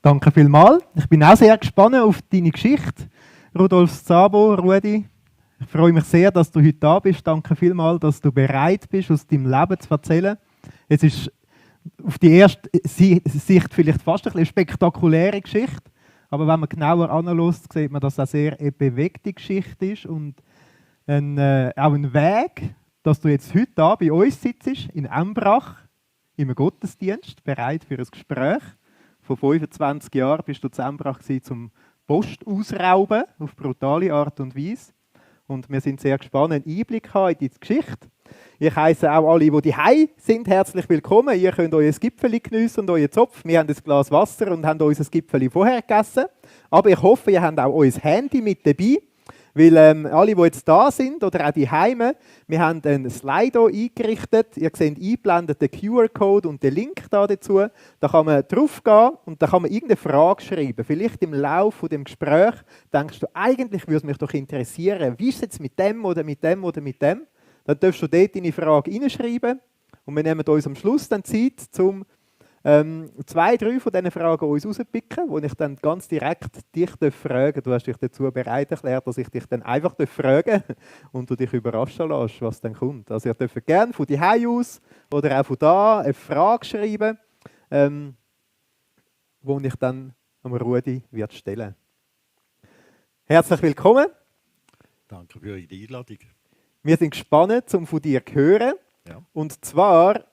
Danke vielmals. Ich bin auch sehr gespannt auf deine Geschichte. Rudolf Szabo, Rudi, ich freue mich sehr, dass du heute da bist. Danke vielmals, dass du bereit bist, aus deinem Leben zu erzählen. Es ist auf die erste Sicht vielleicht fast ein bisschen eine spektakuläre Geschichte, aber wenn man genauer anschaut, sieht man, dass es eine sehr bewegte Geschichte ist und auch ein Weg, dass du jetzt heute da bei uns sitzt, in Embrach, im Gottesdienst, bereit für ein Gespräch. Vor 25 Jahren bist du zu Embrach zum Post ausrauben, auf brutale Art und Weise. Und wir sind sehr gespannt, einen Einblick haben in deine Geschichte. Ich heisse auch alle, die daheim sind, herzlich willkommen. Ihr könnt euer Gipfeli geniessen und euren Zopf. Wir haben ein Glas Wasser und haben unser Gipfeli vorher gegessen. Aber ich hoffe, ihr habt auch euer Handy mit dabei. Weil alle, die jetzt da sind oder auch die Heime, wir haben einen Slido eingerichtet. Ihr seht eingeblendet den QR-Code und den Link da dazu. Da kann man drauf gehen und da kann man irgendeine Frage schreiben. Vielleicht im Laufe von dem Gespräch denkst du, eigentlich würde es mich doch interessieren, wie ist es jetzt mit dem oder mit dem oder mit dem? Dann darfst du dort deine Frage reinschreiben und wir nehmen uns am Schluss dann Zeit, um 2, 3 von diesen Fragen uns rauszupicken, wo ich dann ganz direkt dich fragen darf. Du hast dich dazu bereit erklärt, dass ich dich dann einfach fragen darf und du dich überraschen lässt, was dann kommt. Also ihr dürft gerne von die aus oder auch von da eine Frage schreiben, die ich dann am Rudi wird stellen. Herzlich willkommen. Danke für die Einladung. Wir sind gespannt, um von dir zu hören. Ja. Und zwar,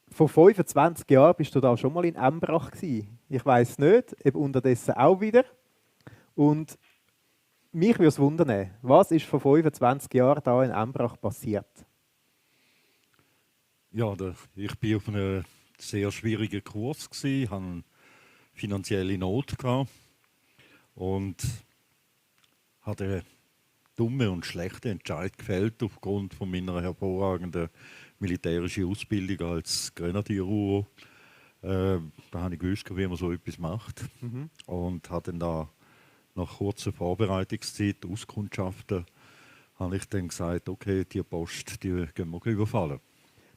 vor 25 Jahren bist du da schon mal in Embrach gewesen. Ich weiss nicht, ob unterdessen auch wieder. Und mich würde es wundern, was ist vor 25 Jahren da in Embrach passiert? Ja, ich war auf einem sehr schwierigen Kurs, hatte finanzielle Not und hatte einen dummen und schlechten Entscheid gefällt aufgrund von meiner hervorragenden militärischen Ausbildung als Grenadierruhr. Da habe ich gewusst, wie man so etwas macht. Und habe dann da nach kurzer Vorbereitungszeit, Auskundschaften, habe ich dann gesagt, okay, die Post, die gehen wir überfallen.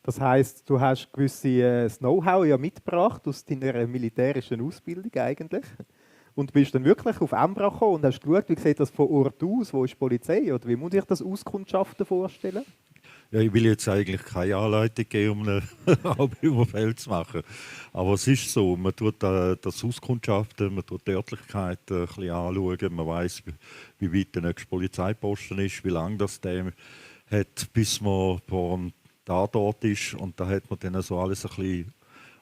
Das heisst, du hast gewisses Know-how ja mitgebracht aus deiner militärischen Ausbildung eigentlich. Und bist dann wirklich auf Embrach gekommen und hast geschaut, wie sieht das von Ort aus, wo ist die Polizei oder wie muss ich das Auskundschaften vorstellen? Ja, ich will jetzt eigentlich keine Anleitung geben, um einen Hauptüberfall zu machen. Aber es ist so, man tut das Auskundschaften, man tut die Örtlichkeit ein bisschen anschauen, man weiss, wie weit der nächste Polizeiposten ist, wie lange das der hat, bis man vor dem Tatort ist. Und da hat man dann so alles ein bisschen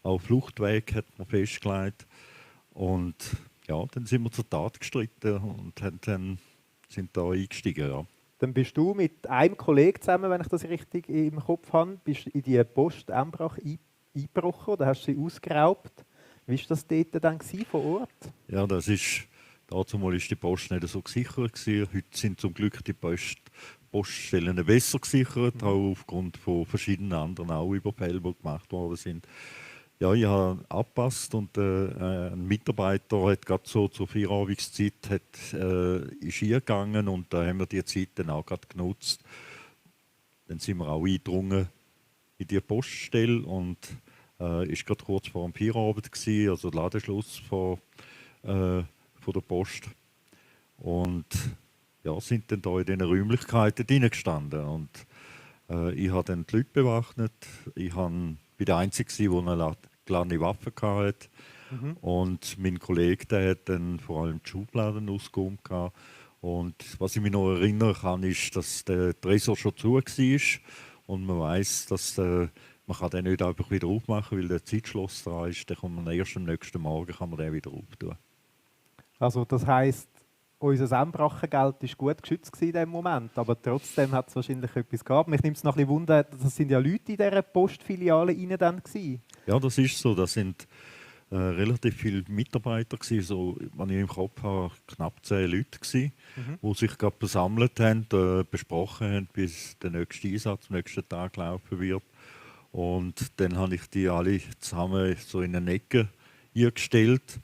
auf Fluchtweg hat man festgelegt. Und ja, dann sind wir zur Tat gestritten und dann sind da eingestiegen. Ja. Dann bist du mit einem Kollegen zusammen, wenn ich das richtig im Kopf habe, bist in die Post Embrach eingebrochen oder hast sie ausgeraubt. Wie war das dort dann vor Ort? Ja, dazu war die Post nicht so gesichert gewesen. Heute sind zum Glück die Poststellen besser gesichert, auch aufgrund von verschiedenen anderen auch Überfällen, die gemacht worden sind. Ja, ich habe angepasst und ein Mitarbeiter hat gerade so zur Feierabendszeit ist gegangen und da haben wir die Zeit dann auch gerade genutzt. Dann sind wir auch eingedrungen in die Poststelle und ist gerade kurz vor dem Feierabend gewesen, also der Ladenschluss von der Post. Und ja, sind dann da in diesen Räumlichkeiten drin gestanden und ich habe dann die Leute bewaffnet. Ich bin der Einzige, der eine kleine Waffe hatte. Und mein Kollege, der hat dann vor allem die Schubladen ausgehoben. Und was ich mich noch erinnern kann, ist, dass der Tresor schon zu war. Und man weiss, dass man kann den nicht einfach wieder aufmachen, weil der Zeitschloss dran ist. Dann kann man erst am nächsten Morgen kann man den wieder auftun. Also das heisst, unser Embracher Geld war gut geschützt in diesem Moment, aber trotzdem hat es wahrscheinlich etwas gehabt. Mich nimmt es noch ein bisschen Wunder, das sind ja Leute in dieser Postfiliale rein dann gewesen. Ja, das ist so. Das sind relativ viele Mitarbeiter gewesen, so, wenn ich im Kopf habe, knapp 10 Leute gewesen, die sich gerade versammelt haben, besprochen haben, bis der nächste Einsatz am nächsten Tag laufen wird. Und dann habe ich die alle zusammen so in eine Ecke eingestellt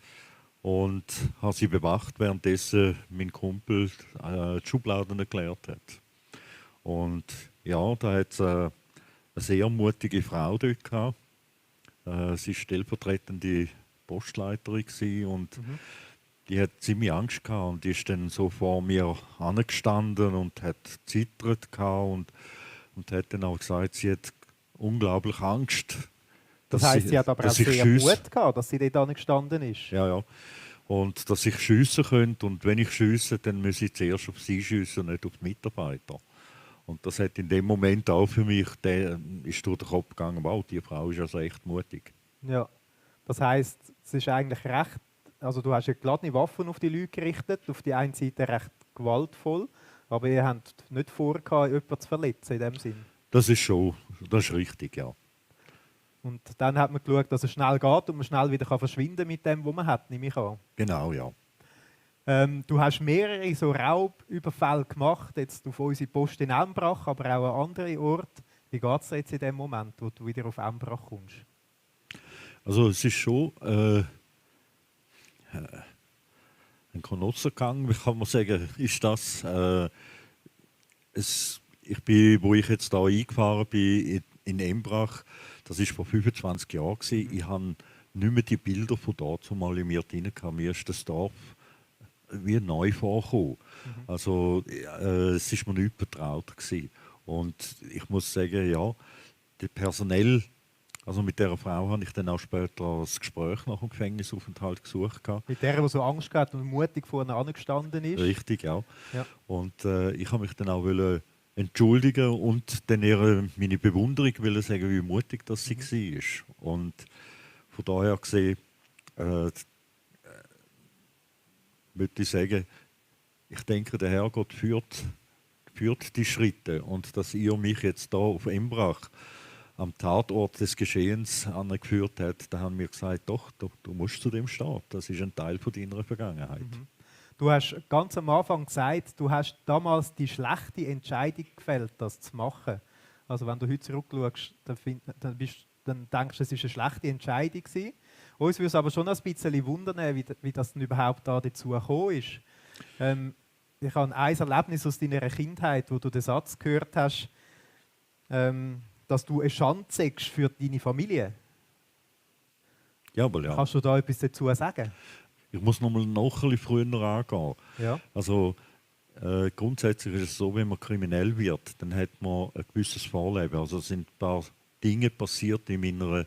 und habe sie bewacht, währenddessen mein Kumpel die Schubladen erklärt hat. Und ja, da hat es eine sehr mutige Frau dort gehabt. Sie ist stellvertretende Postleiterin gewesen und die hat ziemlich Angst gehabt und die ist dann so vor mir angestanden und hat zittert gehabt und hat dann auch gesagt, sie hat unglaublich Angst. Das heisst, sie hat aber auch sehr Mut gehabt, dass sie dort angestanden ist. Ja, ja. Und dass ich schiessen könnte und wenn ich schiesse, dann muss ich zuerst auf sie schiessen und nicht auf die Mitarbeiter. Und das hat in dem Moment auch für mich, ist durch den Kopf gegangen, wow, die Frau ist also echt mutig. Ja, das heisst, es ist eigentlich recht, also du hast ja geladene Waffen auf die Leute gerichtet, auf die einen Seite recht gewaltvoll, aber ihr habt nicht vor, jemanden zu verletzen in dem Sinn. Das ist richtig, ja. Und dann hat man geschaut, dass es schnell geht und man schnell wieder verschwinden kann mit dem, was man hat, nehme ich an. Genau, ja. Du hast mehrere so Raubüberfälle gemacht, jetzt auf unsere Post in Embrach, aber auch an andere Orte. Wie geht es dir jetzt in dem Moment, wo du wieder auf Embrach kommst? Also es ist schon ein Genossengang, wie kann man sagen, ist das. Wo ich jetzt hier eingefahren bin in Embrach, das war vor 25 Jahren. Ich habe nicht mehr die Bilder von dort mal in mir drin. Mir ist das Dorf wie neu vorgekommen. Also es ist mir nicht betraut gewesen. Und ich muss sagen, ja, personell, also mit dieser Frau habe ich dann auch später das Gespräch nach dem Gefängnisaufenthalt gesucht. Mit der so Angst gehabt und mutig vorne angestanden ist? Richtig, ja. Und ich habe mich dann auch entschuldigen und dann ihr meine Bewunderung sagen, wie mutig das sie war. Und von daher gesehen, würde ich sagen, ich denke, der Herrgott führt die Schritte. Und dass ihr mich jetzt hier auf Embrach am Tatort des Geschehens angeführt habt, da haben wir gesagt, doch, du musst zu dem stehen. Das ist ein Teil von deiner Vergangenheit. Du hast ganz am Anfang gesagt, du hast damals die schlechte Entscheidung gefällt, das zu machen. Also wenn du heute zurückschaust, dann denkst du, es war eine schlechte Entscheidung gewesen. Uns würde es aber schon ein bisschen wundern, wie das denn überhaupt dazu gekommen ist. Ich habe ein Erlebnis aus deiner Kindheit, wo du den Satz gehört hast, dass du eine Schande sagst für deine Familie. Jawohl, ja. Kannst du da etwas dazu sagen? Ich muss noch ein bisschen früher angehen. Ja. Also, grundsätzlich ist es so, wenn man kriminell wird, dann hat man ein gewisses Vorleben. Also es sind ein paar Dinge passiert in meiner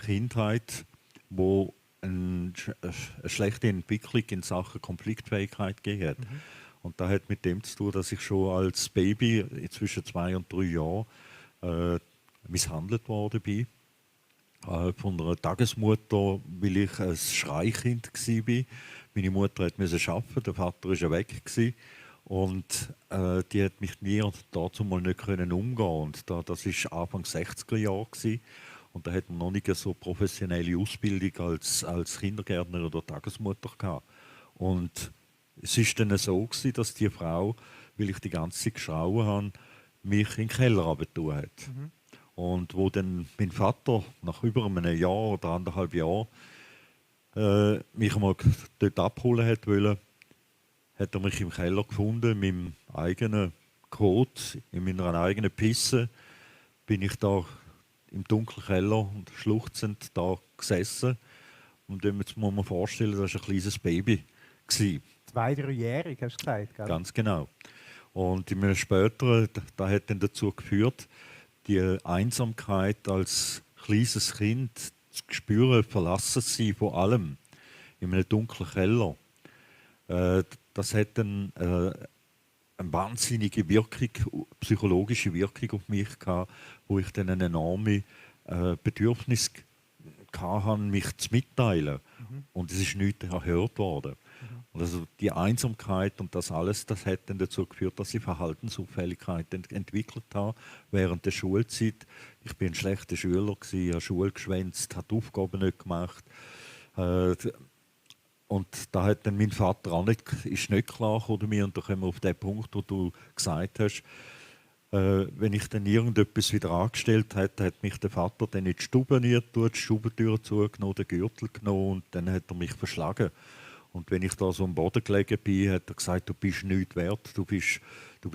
Kindheit, wo eine schlechte Entwicklung in Sachen Konfliktfähigkeit gegeben hat. Und das hat mit dem zu tun, dass ich schon als Baby zwischen 2 und 3 Jahren misshandelt worden bin. Von einer Tagesmutter, weil ich ein Schreikind war. Meine Mutter musste arbeiten, der Vater war ja weg. Und die hat mich nie dazu mal nicht umgehen. Und das war Anfang 60er Jahre. Und da hat man noch nicht so professionelle Ausbildung als Kindergärtner oder Tagesmutter gehabt. Und es war dann so, dass die Frau, weil ich die ganze Zeit geschrauen habe, mich in den Keller runtergetan hat. Und wo dann mein Vater nach über einem Jahr oder 1,5 Jahren mich einmal dort abholen wollte, hat er mich im Keller gefunden, mit meinem eigenen Kot, in meiner eigenen Pisse. Bin ich da im dunklen Keller und schluchzend da gesessen. Und jetzt muss man vorstellen, das war ein kleines Baby. 2-, 3-jährig, hast du gesagt, gell? Ganz genau. Und in einem späteren, das hat dann dazu geführt, die Einsamkeit als kleines Kind zu spüren, verlassen sie von allem in einem dunklen Keller. Das hat dann eine wahnsinnige Wirkung, psychologische Wirkung auf mich gehabt, wo ich dann ein enormes Bedürfnis hatte, mich zu mitteilen. Und es ist nichts erhört worden. Und also die Einsamkeit und das alles, das hat dann dazu geführt, dass ich Verhaltensauffälligkeiten entwickelt habe während der Schulzeit. Ich bin ein schlechter Schüler, habe Schule geschwänzt, habe die Aufgaben nicht gemacht. Und da hat dann mein Vater auch ist nicht klar gekommen mir. Und da kommen wir auf den Punkt, wo du gesagt hast, wenn ich dann irgendetwas wieder angestellt habe, hat mich der Vater dann in die Stube die Stubentür zugenommen, den Gürtel genommen und dann hat er mich verschlagen. Und wenn ich da so am Boden gelegen bin, hat er gesagt, du bist nichts wert, du bist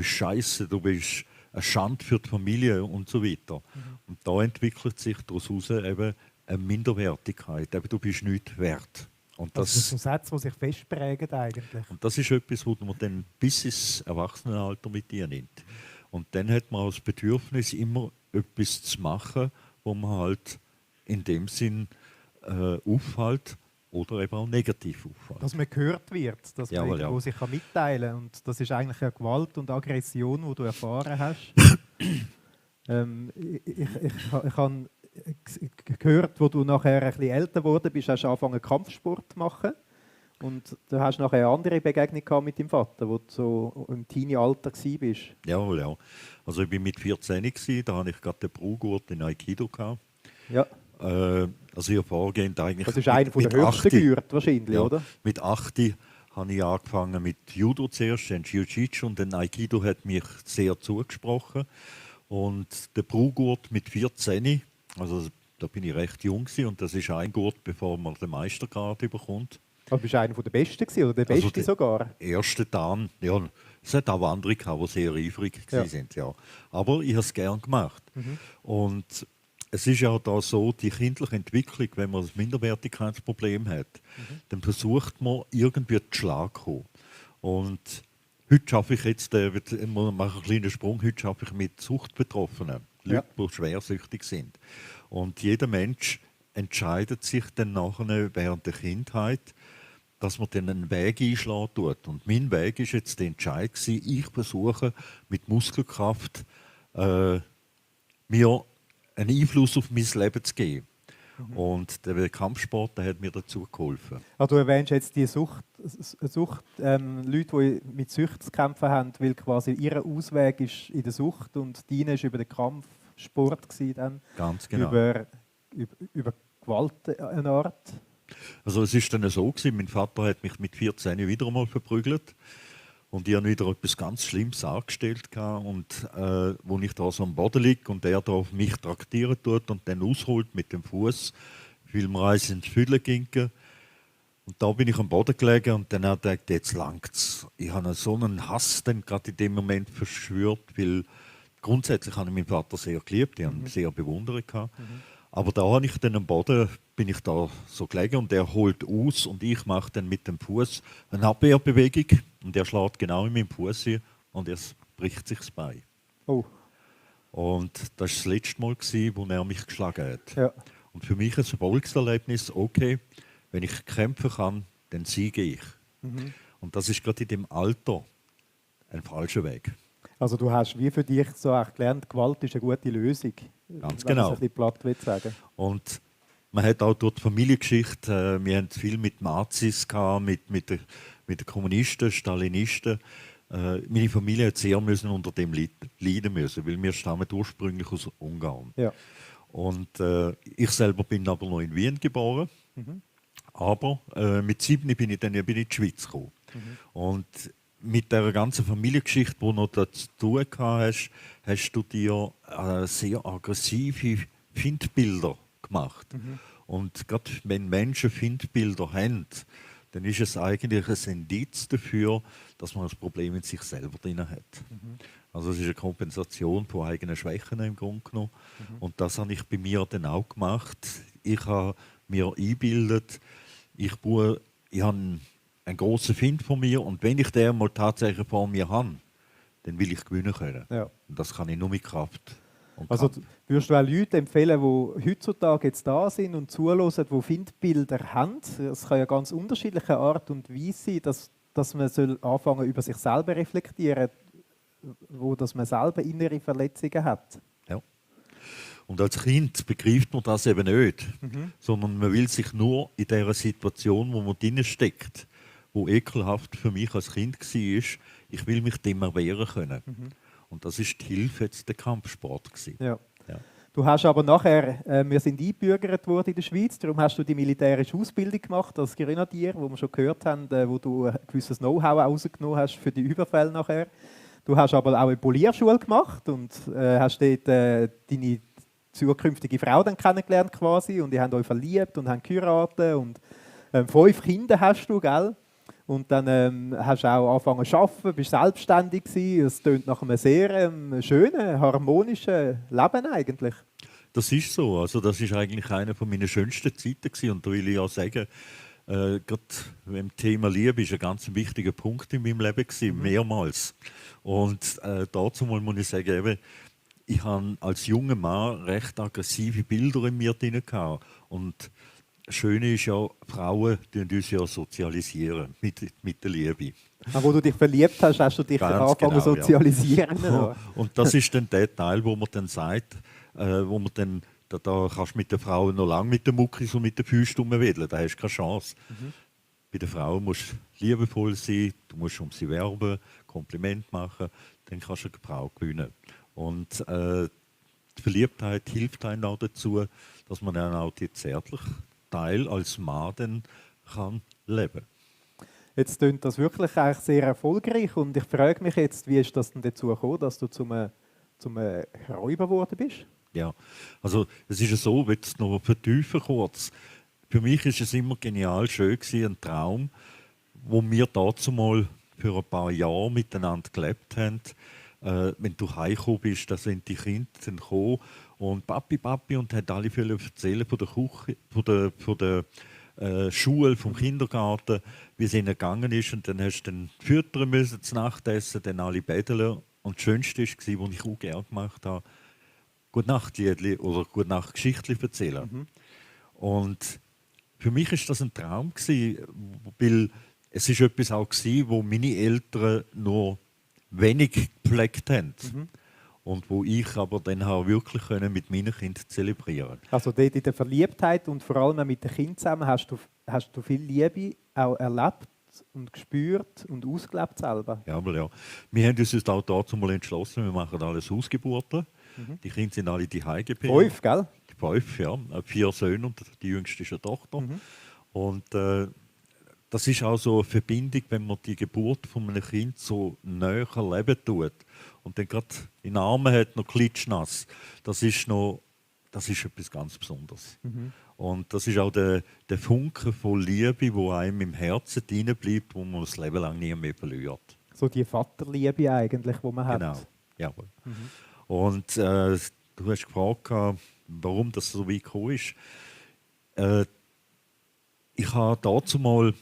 scheiße, du bist eine Schande für die Familie und so weiter. Und da entwickelt sich daraus eben eine Minderwertigkeit. Eben, du bist nichts wert. Und Das sind so Sätze, die sich festprägen eigentlich. und das ist etwas, was man dann bis ins Erwachsenenalter mit dir nimmt. Und dann hat man auch das Bedürfnis, immer etwas zu machen, wo man halt in dem Sinn auffällt oder eben auch negativ auffällt. Dass man gehört wird, dass man Jawohl, irgendwo ja. sich mitteilen kann. Und das ist eigentlich eine Gewalt und Aggression, die du erfahren hast. Ich habe gehört, wo du nachher ein bisschen älter geworden bist, hast du angefangen Kampfsport zu machen. Und du hast nachher eine andere Begegnung gehabt mit deinem Vater, wo du so im Teenie-Alter warst. Jawohl, ja. Also ich war mit 14 gewesen, da hatte ich gerade den Brugurt in Aikido gehabt. Ja. Also ich habe vorgehend eigentlich Das ist einer der höchsten Gürtel wahrscheinlich, ja, oder? mit 8 habe ich angefangen mit Judo zuerst, dann Jiu-Jitsu und dann Aikido hat mich sehr zugesprochen. Und der Brugurt mit 14, also da bin ich recht jung gewesen, und das ist ein Gurt, bevor man den Meistergrad bekommt. Aber bist du einer der Besten gewesen, oder der Beste Also sogar? Erste Dan, ja, es hat auch andere gehabt, die sehr eifrig waren. Ja. Aber ich habe es gerne gemacht. Und es ist ja da so, die kindliche Entwicklung, wenn man ein Minderwertigkeitsproblem hat, dann versucht man irgendwie zu Schlag zu kommen. Und heute schaffe ich jetzt, ich mache einen kleinen Sprung, heute schaffe ich mit Suchtbetroffenen, Leute, die schwersüchtig sind. Und jeder Mensch entscheidet sich dann nachher während der Kindheit, dass man dann einen Weg einschlagen tut. Und mein Weg war jetzt der Entscheid gewesen, ich versuche mit Muskelkraft mir einen Einfluss auf mein Leben zu geben. Und der Kampfsport, der hat mir dazu geholfen. Also du erwähnst jetzt die Leute, die mit Sucht zu kämpfen haben, weil quasi ihr Ausweg ist in der Sucht und deine ist über den Kampfsport gewesen, dann Ganz genau. über Gewalt eine Art. Also es ist dann so gewesen, mein Vater hat mich mit 14 wieder einmal verprügelt. Und ich habe wieder etwas ganz Schlimmes angestellt. Und wo ich da so am Boden liege und er da auf mich traktieren tut und dann ausholt mit dem Fuß, weil wir eins ins Füllen gingen. Und da bin ich am Boden gelegen und dann habe ich gedacht, jetzt langt's. Ich habe so einen Hass dann gerade in dem Moment verschwört, weil grundsätzlich habe ich meinen Vater sehr geliebt, ich habe ihn sehr bewundert. Aber da habe ich dann am Boden, bin ich da so gelegen und er holt aus und ich mache dann mit dem Fuß eine Abwehrbewegung und er schlägt genau in meinen Fuß hin und er bricht sich das Bein. Oh. Und das war das letzte Mal, wo er mich geschlagen hat. Ja. Und für mich ein Erfolgserlebnis, okay, wenn ich kämpfen kann, dann siege ich. Und das ist gerade in dem Alter ein falscher Weg. Also du hast wie für dich so auch gelernt, Gewalt ist eine gute Lösung. Ganz wenn genau. man es ein bisschen platt will sagen. Und man hat auch durch die Familiengeschichte, wir haben viel mit Nazis gehabt, mit den Kommunisten, Stalinisten. Meine Familie hat sehr müssen unter dem leiden müssen, weil wir stammen ursprünglich aus Ungarn. Ja. Und ich selber bin aber noch in Wien geboren. Aber mit 7 bin ich dann in die Schweiz gekommen. Und mit der ganzen Familiengeschichte, die du noch dazu tun hast, hast du dir sehr aggressive Findbilder gemacht. Und gerade wenn Menschen Findbilder haben, dann ist es eigentlich ein Indiz dafür, dass man ein Problem in sich selber drin hat. Also es ist eine Kompensation von eigenen Schwächen im Grunde genommen. Und das habe ich bei mir dann auch gemacht. Ich habe mir eingebildet, ich habe einen grossen Find von mir und wenn ich den mal tatsächlich vor mir habe, dann will ich gewinnen können. Ja. Und das kann ich nur mit Kraft. Und Also Kampf. würdest du auch Leute empfehlen, die heutzutage jetzt da sind und zuhören, die Findbilder haben? Es kann ja ganz unterschiedliche Art und Weise sein, dass man soll anfangen über sich selber reflektieren, dass man selber innere Verletzungen hat. Ja. Und als Kind begreift man das eben nicht, sondern man will sich nur in dieser Situation, wo man drin steckt, wo ekelhaft für mich als Kind war, ich will mich dem erwehren können. Und das ist die Hilfe jetzt der Kampfsport gewesen. Ja. Ja. Du hast aber nachher, wir sind eingebürgert worden in der Schweiz, darum hast du die militärische Ausbildung gemacht als Grenadier, wo wir schon gehört haben, wo du ein gewisses Know-how rausgenommen hast für die Überfälle nachher. Du hast aber auch eine Polierschule gemacht und hast dort deine zukünftige Frau dann kennengelernt quasi und die haben euch verliebt und haben geheiratet und 5 Kinder hast du, gell? Und dann hast du auch angefangen zu arbeiten, bist selbstständig gewesen. Es klingt nach einem sehr schönen, harmonischen Leben eigentlich. Das ist so. Also das ist eigentlich eine von meiner schönsten Zeiten gewesen. Und da will ich auch sagen, gerade beim Thema Liebe ist ein ganz wichtiger Punkt in meinem Leben gewesen, mehrmals. Und dazu mal muss ich sagen, eben, ich habe als junger Mann recht aggressive Bilder in mir drin gehabt. Und das Schöne ist ja, Frauen tun uns ja sozialisieren mit der Liebe. Wo du dich verliebt hast, hast du dich Ganz angefangen zu genau, ja. sozialisieren. oder? Und das ist dann der Teil, wo man dann sagt, wo man dann, da kannst du mit der Frau noch lange mit den Muckis und mit den Füßen rumwedeln, da hast du keine Chance. Bei der Frau musst du liebevoll sein, du musst um sie werben, Kompliment machen, dann kannst du eine Frau gewinnen. Und die Verliebtheit hilft einem auch dazu, dass man dann auch die zärtliche Teil als Mann dann kann leben. Jetzt klingt das wirklich eigentlich sehr erfolgreich und ich frage mich jetzt, wie ist das denn dazu gekommen, dass du zum Räuber geworden bist? Ja, also es ist ja so, wenn es noch vertiefen kurz. Für mich ist es immer genial schön gewesen, ein Traum, wo wir dazu mal für ein paar Jahre miteinander gelebt haben. Wenn du heimgekommen bist, da sind die Kinder dann gekommen und Papi und hat alle viel erzählen von der Küche, von der Schule, vom Kindergarten, wie es ihnen gegangen ist. Und dann hast du dann füttern müssen, zum Nachtessen, dann alle betteln. Und das Schönste war, was ich auch gerne gemacht habe, Gute-Nacht-Liedli oder Gute-Nacht-Geschichtli erzählen. Und für mich war das ein Traum gewesen, weil es ist etwas auch gewesen, wo meine Eltern nur wenig gepflegt haben. Und wo ich aber dann auch wirklich mit meinen Kindern zelebrieren. Also dort in der Verliebtheit und vor allem auch mit den Kindern zusammen hast du viel Liebe auch erlebt und gespürt und ausgelebt selber. Ja, aber ja. Wir haben uns auch dazu mal entschlossen, wir machen alles Hausgeburten. Die Kinder sind alle die Heimgebeten. 5, gell? 5, ja. 4 Söhne und die jüngste ist eine Tochter. Und das ist auch so eine Verbindung, wenn man die Geburt von einem Kind so näher erleben tut. Und dann gerade in den Armen hat, noch klitschnass. Das ist etwas ganz Besonderes. Und das ist auch der Funke von Liebe, der einem im Herzen drin bleibt, wo man das Leben lang nie mehr verliert. So die Vaterliebe eigentlich, die man hat. Genau, jawohl. Und du hast gefragt, warum das so weit gekommen ist. Ich habe dazu mal,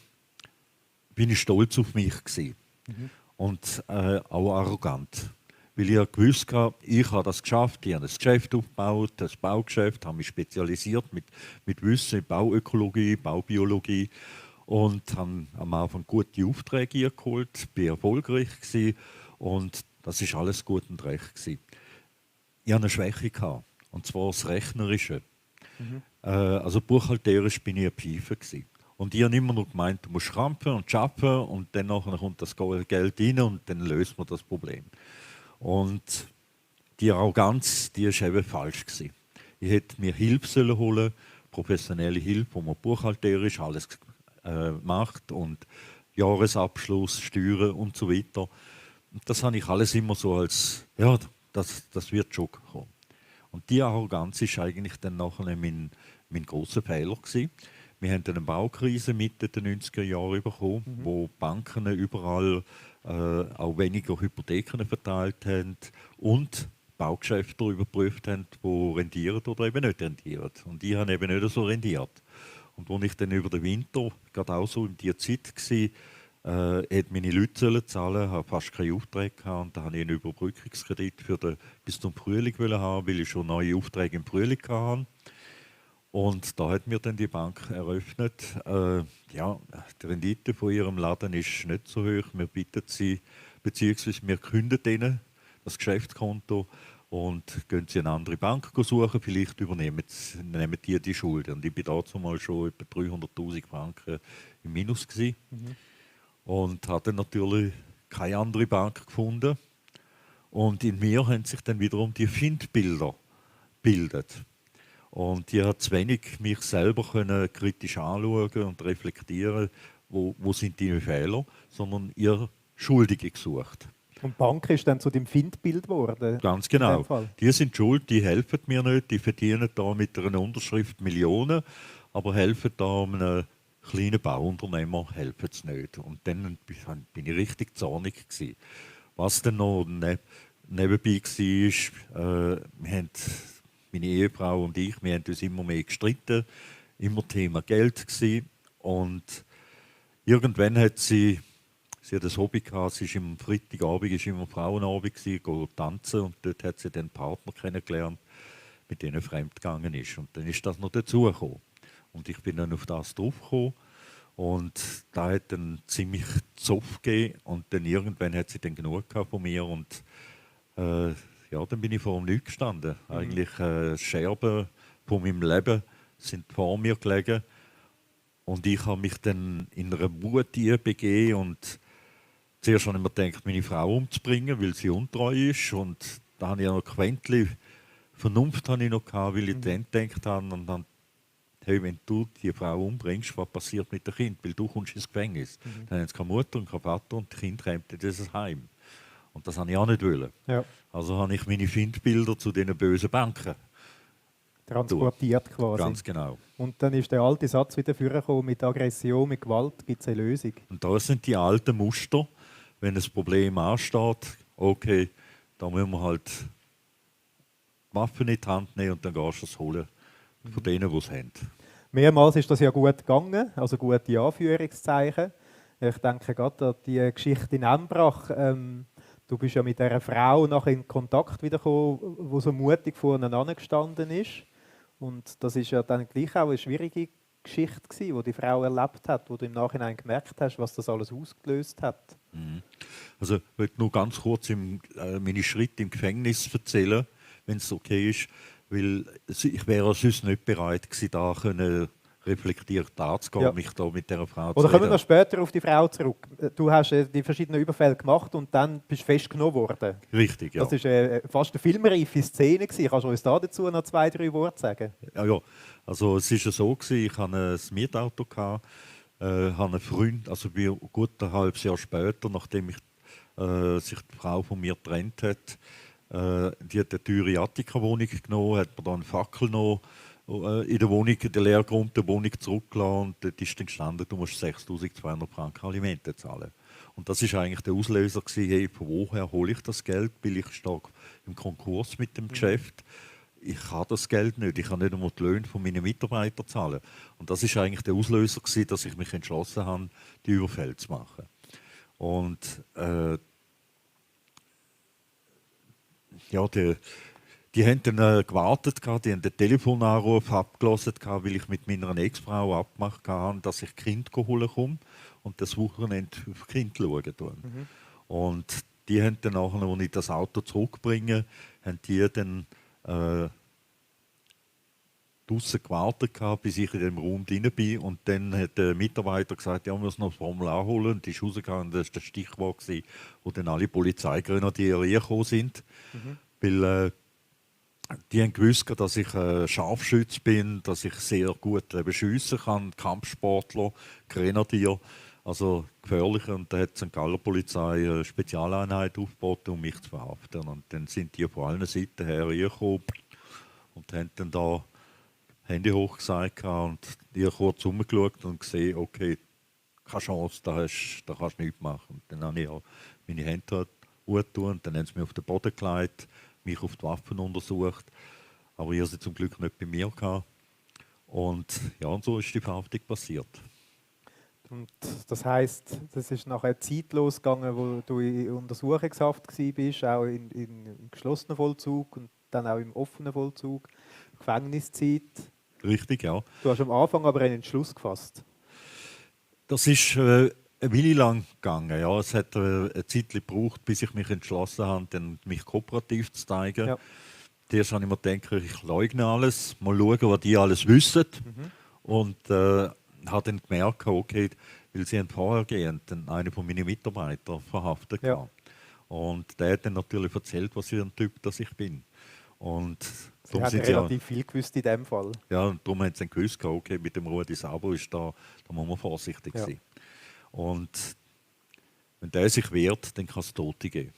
bin ich stolz auf mich gewesen. Und auch arrogant. Weil ich ja gewusst habe, ich habe das geschafft, ich habe ein Geschäft aufgebaut, das Baugeschäft, habe mich spezialisiert mit Wissen in Bauökologie, Baubiologie und habe am Anfang gute Aufträge geholt, bin erfolgreich gewesen und das ist alles gut und recht gewesen. Ich hatte eine Schwäche gehabt, und zwar das Rechnerische. Also buchhalterisch bin ich ein Pfeife gewesen. Und ich habe immer nur gemeint, du musst krampfen und arbeiten und dann nachher kommt das Geld rein und dann löst man das Problem. Und die Arroganz, die war eben falsch gewesen. Ich hätte mir Hilfe holen sollen, professionelle Hilfe, wo man buchhalterisch alles macht und Jahresabschluss, Steuern und so weiter. Und das habe ich alles immer so als, ja, das wird schon kommen. Und die Arroganz ist eigentlich dann nachher mein grosser Fehler gewesen. Wir haben eine Baukrise Mitte der 90er Jahre bekommen, wo Banken überall auch weniger Hypotheken verteilt haben und Baugeschäfte überprüft haben, die rendieren oder eben nicht rendieren. Und die haben eben nicht so rendiert. Und als ich dann über den Winter, gerade auch so in dieser Zeit war, hätte meine Leute zahlen, habe fast keine Aufträge gehabt und da habe ich einen Überbrückungskredit bis zum Frühling haben, weil ich schon neue Aufträge im Frühling hatte. Und da hat mir dann die Bank eröffnet, ja, die Rendite von ihrem Laden ist nicht so hoch, wir bitten sie, beziehungsweise wir kündigen ihnen das Geschäftskonto und gehen sie eine andere Bank suchen, vielleicht nehmen die Schulden. Und ich war dazu mal schon etwa 300'000 Franken im Minus gewesen. Und hatte natürlich keine andere Bank gefunden. Und in mir haben sich dann wiederum die Findbilder gebildet. Und ich habe zu wenig mich selber kritisch anschauen und reflektieren, wo sind die Fehler, sondern ihr Schuldige gesucht. Und die Bank ist dann zu dem Findbild geworden? Ganz genau. Die sind schuld, die helfen mir nicht, die verdienen da mit einer Unterschrift Millionen, aber helfen da einem kleinen Bauunternehmer helfen sie nicht. Und dann bin ich richtig zornig gewesen. Was dann noch nebenbei war, wir haben meine Ehefrau und ich, wir haben uns immer mehr gestritten, immer Thema Geld gewesen. Und irgendwann hat sie hat ein Hobby gehabt, sie ist am Freitagabend, ist immer Frauenabend gewesen, go tanzen, und dort hat sie den Partner kennengelernt, mit dem er fremdgegangen ist. Und dann ist das noch dazugekommen. Und ich bin dann auf das draufgekommen. Und da hat dann ziemlich Zoff gegeben. Und dann irgendwann hat sie dann genug gehabt von mir. Und ja, dann bin ich vor dem Nichts gestanden. Eigentlich Scherben von meinem Leben sind vor mir gelegen. Und ich habe mich dann in einer Wut begeben. Und zuerst habe ich mir gedacht, meine Frau umzubringen, weil sie untreu ist. Und da habe ich noch ein Quäntchen Vernunft habe ich noch gehabt, weil ich dann gedacht habe, und dann, hey, wenn du die Frau umbringst, was passiert mit dem Kind? Weil du kommst ins Gefängnis. Dann haben sie keine Mutter und keinen Vater und das Kind kommt in dieses Heim. Und das habe ich auch nicht wollen. Ja. Also habe ich meine Findbilder zu diesen bösen Banken Transportiert quasi. Ganz genau. Und dann ist der alte Satz wieder vorgekommen, mit Aggression, mit Gewalt gibt es eine Lösung. Und das sind die alten Muster, wenn ein Problem ansteht, okay, da müssen wir halt Waffen in die Hand nehmen und dann gehst du es holen von denen, die es haben. Mehrmals ist das ja gut gegangen, also gute Anführungszeichen. Ich denke gerade an die Geschichte in Embrach. Du bist ja mit dieser Frau nachher in Kontakt wiedergekommen, die so mutig voneinander gestanden ist. Und das ist ja dann gleich auch eine schwierige Geschichte gewesen, die die Frau erlebt hat, wo du im Nachhinein gemerkt hast, was das alles ausgelöst hat. Also ich möchte nur ganz kurz meine Schritte im Gefängnis erzählen, wenn es okay ist, weil ich wäre sonst nicht bereit gewesen, da reflektiert anzugehen, Ja. mich da mit dieser Frau Oder zu kommen wir reden. noch später auf die Frau zurück. Du hast die verschiedenen Überfälle gemacht und dann bist du festgenommen worden. Richtig, ja. Das war fast eine filmreife Szene gewesen. Kannst du uns dazu noch 2-3 Worte sagen? Ja. Also es war ja so gewesen, ich hatte ein Mietauto, hatte einen Freund, also gut ein halbes Jahr später, nachdem sich die Frau von mir getrennt hat, die hat eine teure Attika-Wohnung genommen, hat mir dann eine Fackel noch in der Wohnung, in der Leergrund der Wohnung zurückgelassen, und dort ist dann gestanden, du musst 6'200 Franken Alimente zahlen. Und das war eigentlich der Auslöser gewesen, hey, von woher hole ich das Geld, weil ich stehe im Konkurs mit dem Geschäft. Ich habe das Geld nicht, ich kann nicht einmal die Löhne von meinen Mitarbeitern zahlen. Und das war eigentlich der Auslöser gewesen, dass ich mich entschlossen habe, die Überfälle zu machen. Und ja, die haben dann gewartet, die haben den Telefonanruf abgelassen, weil ich mit meiner Ex-Frau abgemacht habe, dass ich Kind holen komme und das Wochenende auf Kind schauen tue. Und die haben dann nachher, als ich das Auto zurückbringe, haben die dann draussen gewartet, bis ich in dem Raum drin bin. Und dann hat der Mitarbeiter gesagt, ja, wir müssen noch das Formular holen. Und die ist rausgegangen, das war der Stichwort, wo dann alle Polizeigrenadiere reingekommen sind. Weil die haben gewusst, dass ich Scharfschütze bin, dass ich sehr gut schiessen kann, Kampfsportler, Grenadier, also gefährlich. Und da hat die St. Galler Polizei eine Spezialeinheit aufgebaut, um mich zu verhaften. Und dann sind die von allen Seiten her reingekommen und haben dann da Hände hoch gesagt und ich habe kurz umgeschaut und gesehen, okay, keine Chance, da kannst du nichts machen. Und dann habe ich auch meine Hände hochgetan und dann haben sie mich auf den Boden gelegt, mich auf die Waffen untersucht. Aber ich hatte sie zum Glück nicht bei mir gehabt. Und ja, und so ist die Verhaftung passiert. Und das heisst, das ist nachher zeitlos gegangen, wo du in Untersuchungshaft warst, auch im geschlossenen Vollzug und dann auch im offenen Vollzug, Gefängniszeit. Richtig, ja. Du hast am Anfang aber einen Entschluss gefasst. Das ist eine Weile lang gegangen. Ja. Es hat eine Zeit gebraucht, bis ich mich entschlossen habe, dann mich kooperativ zu zeigen. Ja. Zuerst habe ich mir gedacht, ich leugne alles, mal schauen, was die alles wissen. Und habe dann gemerkt, okay, weil sie vorhergehend einen von meinen Mitarbeitern verhaftet Ja. haben. Und der hat dann natürlich erzählt, was für ein Typ das ich bin. Und Sie darum haben sind sie relativ viel gewusst in dem Fall. ja, und darum haben sie dann gewusst, okay, mit dem Rudi Sabo ist da muss man vorsichtig Ja. sein. Und wenn der sich wehrt, dann kann es Tote geben.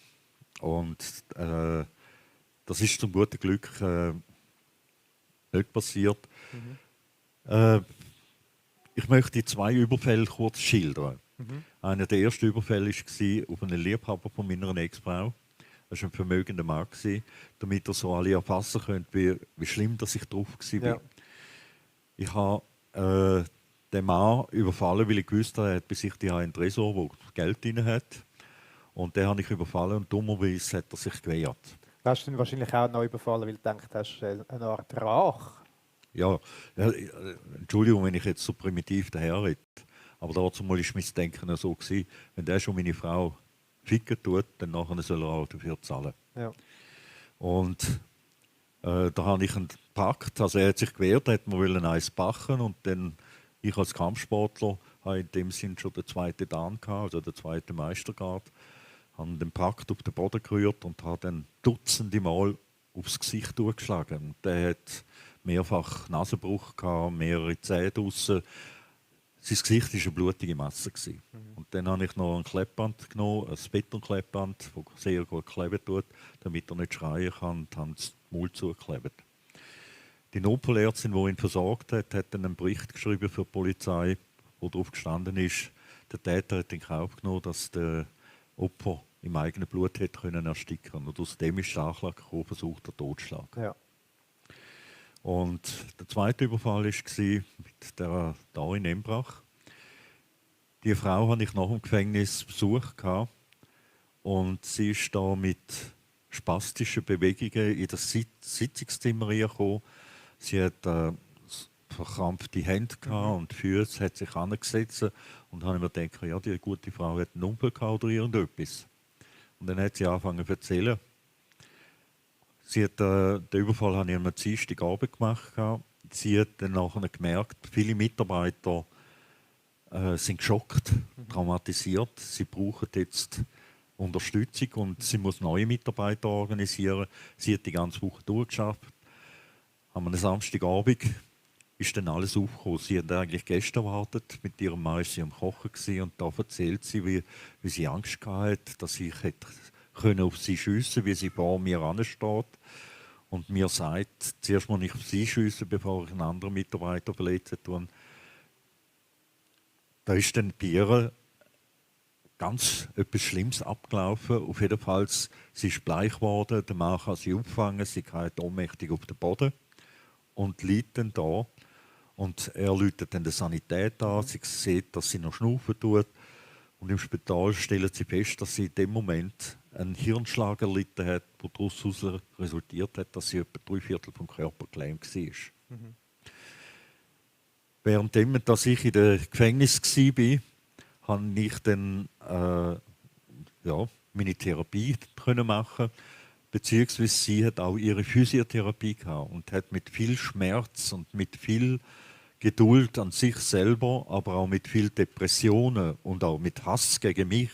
Und das ist zum guten Glück nicht passiert. Ich möchte 2 Überfälle kurz schildern. Einer der ersten Überfälle war auf einen Liebhaber von meiner Ex-Frau. Er war ein vermögender Mann, damit er so alle erfassen könnte, wie schlimm dass ich drauf war. Ja. Ich habe den Mann überfallen, weil ich wusste, er hat bei sich einen Tresor, wo Geld drin hat. Und den habe ich überfallen und dummerweise hat er sich gewehrt. Hast du ihn wahrscheinlich auch noch überfallen, weil du gedacht hast, eine Art Rache? Ja, Entschuldigung, wenn ich jetzt so primitiv daherrede. Aber dazu war mein Denken so gewesen, wenn der schon meine Frau ficken tut, dann nachher soll er auch dafür zahlen. Ja. Und da habe ich ihn gepackt. Also er hat sich gewehrt, hat mir eins backen und dann ich als Kampfsportler habe in dem Sinn schon den zweiten Dan gehabt, also den zweiten Meistergrad, habe den gepackt, auf den Boden gerührt und habe dann dutzende Mal aufs Gesicht durchgeschlagen. Und der hat mehrfach Nasenbruch gehabt, mehrere Zähne draussen. Sein Gesicht war eine blutige Masse. Und dann habe ich noch ein Klebband genommen, ein Betonklebband, das sehr gut kleben tut, damit er nicht schreien kann, und habe das Mund zugeklebt. Die Notfallärztin, die ihn versorgt hat, hat dann einen Bericht geschrieben für die Polizei, wo darauf gestanden ist, der Täter hat in Kauf genommen, dass der Opfer im eigenen Blut hätte können ersticken. Und aus dem ist der Anschlag gekommen, versuchter Totschlag. Ja. Und der zweite Überfall war mit der Darin Embrach. Die Frau hatte ich nach dem Gefängnis besucht und sie ist da mit spastischen Bewegungen in das Sitzungszimmer gekommen. Sie hat verkrampfte Hände und Füße, hat sich angesetzt und habe mir gedacht, ja, die gute Frau hat einen Unfall gehabt oder irgendetwas. Und dann hat sie angefangen zu erzählen. Sie hat, den Überfall habe ich am Dienstagabend gemacht. Sie hat dann nachher gemerkt, viele Mitarbeiter sind geschockt, traumatisiert. Sie brauchen jetzt Unterstützung und sie muss neue Mitarbeiter organisieren. Sie hat die ganze Woche durchgeschafft. Am Samstagabend ist dann alles aufgekommen. Sie hat eigentlich Gäste erwartet. Mit ihrem Mann war sie am Kochen und da erzählt sie, wie sie Angst hatte, dass ich hätte auf sie schiessen, wie sie vor mir ansteht. Und mir sagt, zuerst muss ich auf sie schiessen, bevor ich einen anderen Mitarbeiter verletzen tue. Da ist dann bei ihr ganz etwas Schlimmes abgelaufen. Auf jeden Fall, sie ist bleich geworden, der Mann kann sie auffangen, sie geht ohnmächtig auf den Boden und liegt dann da. Und er läutet dann die Sanität an, sie sieht, dass sie noch schnaufen tut. Und im Spital stellen sie fest, dass sie in dem Moment einen Hirnschlag erlitten hat, der daraus resultiert hat, dass sie etwa 3/4 vom Körper gelähmt war. Währenddem, dass ich in der Gefängnis war, konnte ich dann meine Therapie machen. Beziehungsweise sie hat auch ihre Physiotherapie gehabt und hat mit viel Schmerz und mit viel Geduld an sich selber, aber auch mit viel Depressionen und auch mit Hass gegen mich,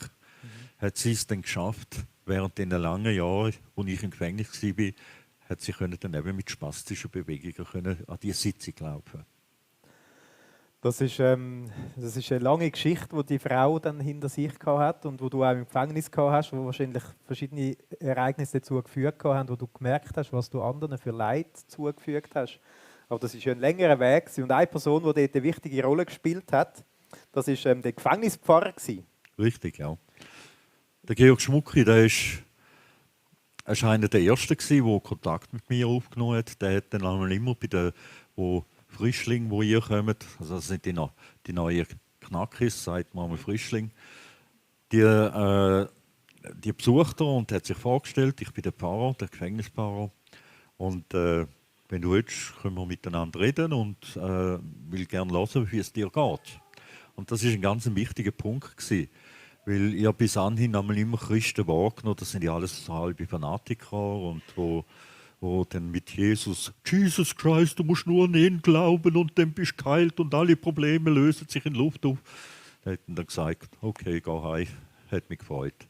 hat sie es dann geschafft, während den langen Jahren, wo ich im Gefängnis war, hat sie dann eben mit spastischen Bewegungen an die Sitzung laufen. Das ist eine lange Geschichte, die die Frau dann hinter sich hat und wo du auch im Gefängnis hast, wo wahrscheinlich verschiedene Ereignisse dazu geführt haben, wo du gemerkt hast, was du anderen für Leid zugefügt hast. Aber das ist ein längerer Weg. Und eine Person, die dort eine wichtige Rolle gespielt hat, das war der Gefängnispfarrer. Richtig, ja. Der Georg Schmucki, der war einer der Ersten, der Kontakt mit mir aufgenommen hat. Der hat dann einmal immer bei den Frischlingen, die hier kommen, also das sind die neuen Knackis, sagt man einmal Frischling, die besucht er und hat sich vorgestellt, ich bin der Pfarrer, der Gefängnispfarrer. Und wenn du willst, können wir miteinander reden und will gerne hören, wie es dir geht. Und das war ein ganz wichtiger Punkt gewesen, weil ich bis anhin immer Christen wahrgenommen, das sind ja alles so halbe Fanatiker und wo dann mit Jesus Christ, du musst nur an ihn glauben und dann bist du geheilt und alle Probleme lösen sich in Luft auf. Er hat dann gesagt, okay, geh heim, hat mich gefreut.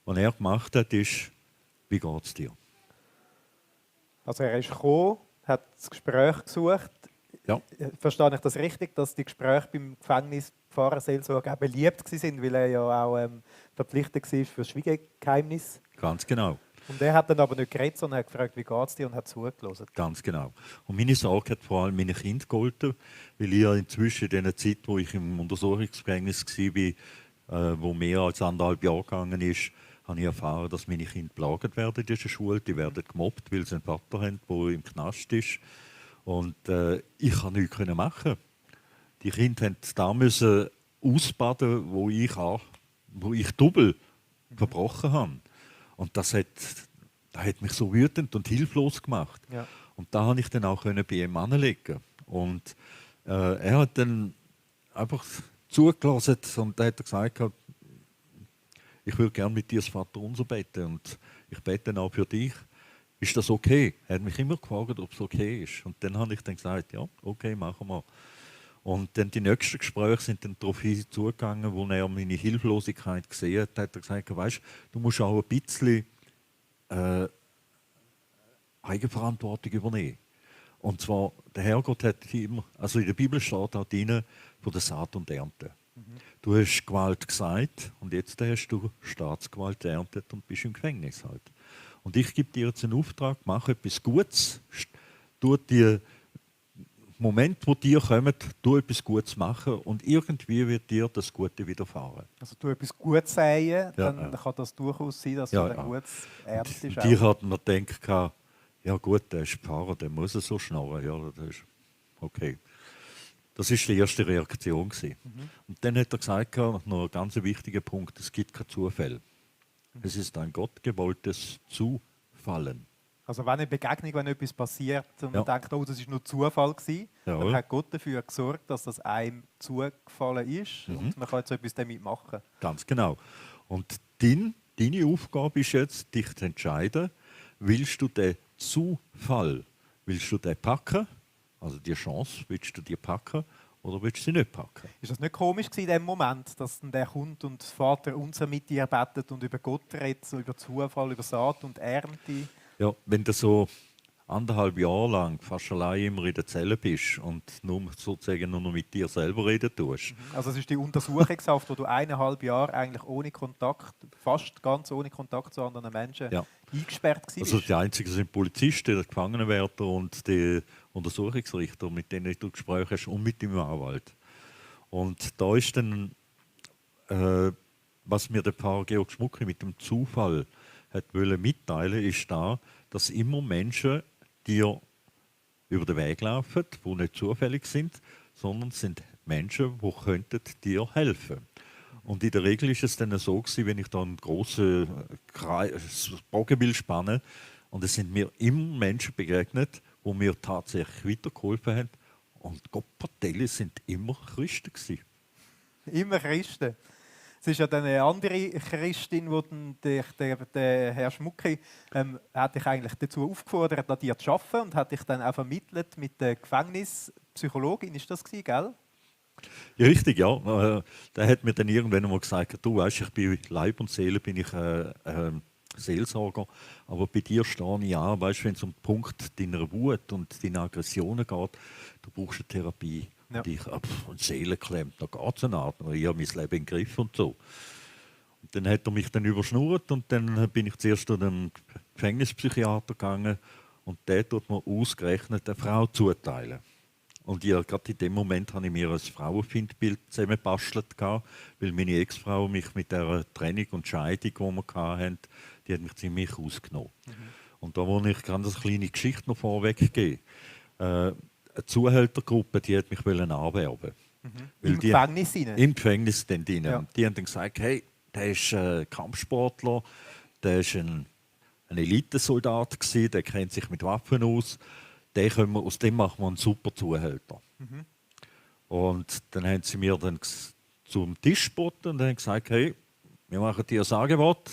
Was er gemacht hat, ist, wie geht es dir? Also er ist gekommen, hat das Gespräch gesucht. Ja. Verstehe ich das richtig, dass die Gespräche beim Gefängnispfarrerseelsorger beliebt waren, weil er ja auch verpflichtet war für das Schweigegeheimnis? Ganz genau. Und er hat dann aber nicht geredet, sondern hat gefragt, wie geht es dir, und hat zugelassen. Ganz genau. Und meine Sorge hat vor allem meine Kinder geholfen, weil ich ja inzwischen in der Zeit, wo ich im Untersuchungsgefängnis war, wo mehr als 1,5 Jahre gegangen ist, habe ich erfahren, dass meine Kinder belagert werden in dieser Schule. Die werden gemobbt, weil sie einen Vater haben, der im Knast ist. Und ich konnte nichts machen. Die Kinder mussten da ausbaden, wo ich Double verbrochen habe. Und das hat mich so wütend und hilflos gemacht. Ja. Und da konnte ich dann auch bei ihm anlegen. Und er hat dann einfach zugelassen und da hat er gesagt, ich würde gerne mit dir das Vaterunser beten und ich bete auch für dich. Ist das okay? Er hat mich immer gefragt, ob es okay ist. Und dann habe ich dann gesagt, ja, okay, machen wir. Und dann die nächsten Gespräche sind dann darauf zugegangen, wo er meine Hilflosigkeit gesehen hat. Da hat er gesagt, weißt, du musst auch ein bisschen Eigenverantwortung übernehmen. Und zwar, der Herrgott hat immer, also in der Bibel steht auch drin, von der Saat und Ernte. Du hast Gewalt gesagt und jetzt hast du Staatsgewalt erntet und bist im Gefängnis halt. Und ich gebe dir jetzt einen Auftrag, mach etwas Gutes, tu die Moment, wo dir kommen, tu etwas Gutes machen und irgendwie wird dir das Gute widerfahren. Also du etwas Gutes säen, dann kann das durchaus sein, dass du dann Gutes erntest. Die hat mir gedacht, ja gut, der ist Pfarrer, der muss so schnarren. Ja, das ist okay. Das war die erste Reaktion. Und dann hat er gesagt, noch ein ganz wichtiger Punkt, es gibt keinen Zufall. Es ist ein gottgewolltes Zufallen. Also wenn eine Begegnung, wenn etwas passiert und man denkt, oh, das war nur Zufall gewesen, dann hat Gott dafür gesorgt, dass das einem zugefallen ist und man kann jetzt etwas damit machen. Ganz genau. Und deine Aufgabe ist jetzt, dich zu entscheiden, willst du den Zufall, willst du den packen, also die Chance, willst du die packen oder willst du sie nicht packen? Ist das nicht komisch in dem Moment, dass dann der kommt und Vater unser mit dir betet und über Gott redet, so über Zufall, über Saat und Ernte? Ja, wenn du so 1,5 Jahre lang fast allein immer in der Zelle bist und sozusagen nur noch mit dir selber reden tust. Also es ist die Untersuchungshaft, wo du 1,5 Jahre eigentlich ohne Kontakt, fast ganz ohne Kontakt zu anderen Menschen eingesperrt warst. Also die einzigen sind Polizisten, der Gefangenenwärter und die Untersuchungsrichter, mit denen du Gespräche hast und mit dem Anwalt. Und da ist dann, was mir der Pfarrer Georg Schmucki mit dem Zufall hat mitteilen, ist da, dass immer Menschen dir über den Weg laufen, die nicht zufällig sind, sondern sind Menschen, die könnten dir helfen. Und in der Regel ist es dann so gewesen, wenn ich da einen grossen Bogen will spannen, und es sind mir immer Menschen begegnet, die mir tatsächlich weitergeholfen haben. Und Gottverdelle sind immer Christen gewesen. Immer Christen. Es ist ja dann eine andere Christin, die der Herr Schmucki hat dich eigentlich dazu aufgefordert, an dir zu arbeiten und hat dich dann auch vermittelt mit der Gefängnispsychologin. Ist das gewesen, gell? Ja, richtig, ja. Der hat mir dann irgendwann einmal gesagt, du weißt, ich bin Leib und Seele, bin ich Seelsorger, aber bei dir stehe ich an, weißt, wenn es um den Punkt deiner Wut und deiner Aggressionen geht, du brauchst eine Therapie. Ja. Und ich habe Seele geklemmt, da geht es eine Art, ich habe mein Leben im Griff und so. Und dann hat er mich dann überschnurrt und dann bin ich zuerst zu einem Gefängnispsychiater gegangen und der tut mir ausgerechnet eine Frau zuteilen. Und ja, gerade in dem Moment habe ich mir ein Frauenfindbild zusammengebastelt, weil meine Ex-Frau mich mit der Trennung und Scheidung, die wir hatten, die hat mich ziemlich ausgenommen. Und da wollte ich ganz eine kleine Geschichte noch vorweggeben. Eine Zuhältergruppe, die hat mich anwerben. Im Gefängnis rein? Im Gefängnis dann rein. Ja. Und die haben dann gesagt, hey, der ist Kampfsportler, der ist ein Elitesoldat gewesen, der kennt sich mit Waffen aus. Aus dem machen wir einen super Zuhälter. Und dann haben sie mir dann zum Tisch geboten und haben gesagt, hey, wir machen dir ein Angebot,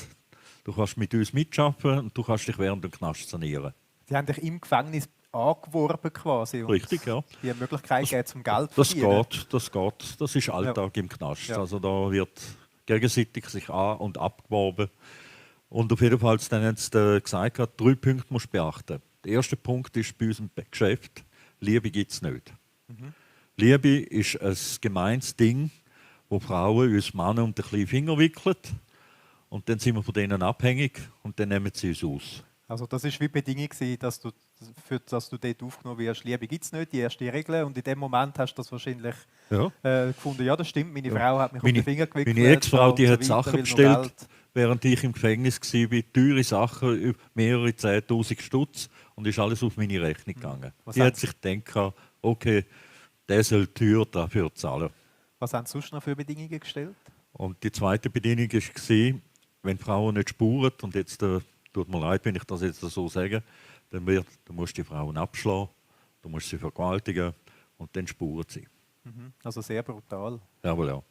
du kannst mit uns mitarbeiten und du kannst dich während dem Knast sanieren. Sie haben dich im Gefängnis angeworben quasi. Richtig, ja. Die Möglichkeit gegeben, zum Geld zu verdienen. Das geht. Das ist Alltag im Knast. Ja. Also da wird gegenseitig sich an- und abgeworben. Und auf jeden Fall dann haben sie gesagt, 3 Punkte musst du beachten. Der erste Punkt ist bei unserem Geschäft, Liebe gibt es nicht. Liebe ist ein gemeines Ding, wo Frauen uns Männer um den kleinen Finger wickeln und dann sind wir von denen abhängig und dann nehmen sie uns aus. Also das war wie die Bedingung, gewesen, dass du dort aufgenommen wirst. Liebe gibt es nicht, die erste Regel. Und in dem Moment hast du das wahrscheinlich Ja. gefunden, ja das stimmt, meine Ja. Frau hat mich auf den Finger gewickelt. Meine Ex-Frau, die und so hat weiter, Sachen will noch bestellt, Geld. während ich im Gefängnis war, teure Sachen, mehrere 10'000 Stutz, und ist alles auf meine Rechnung gegangen. Was Die haben hat sich gedacht, okay, der soll die Tür dafür zahlen. Was haben sie sonst noch für Bedingungen gestellt? Und die zweite Bedingung war, wenn Frauen nicht spuren, und jetzt tut mir leid, wenn ich das jetzt so sage, dann musst du die Frauen abschlagen, du musst sie vergewaltigen und dann spuren sie. Also sehr brutal. Jawohl, ja.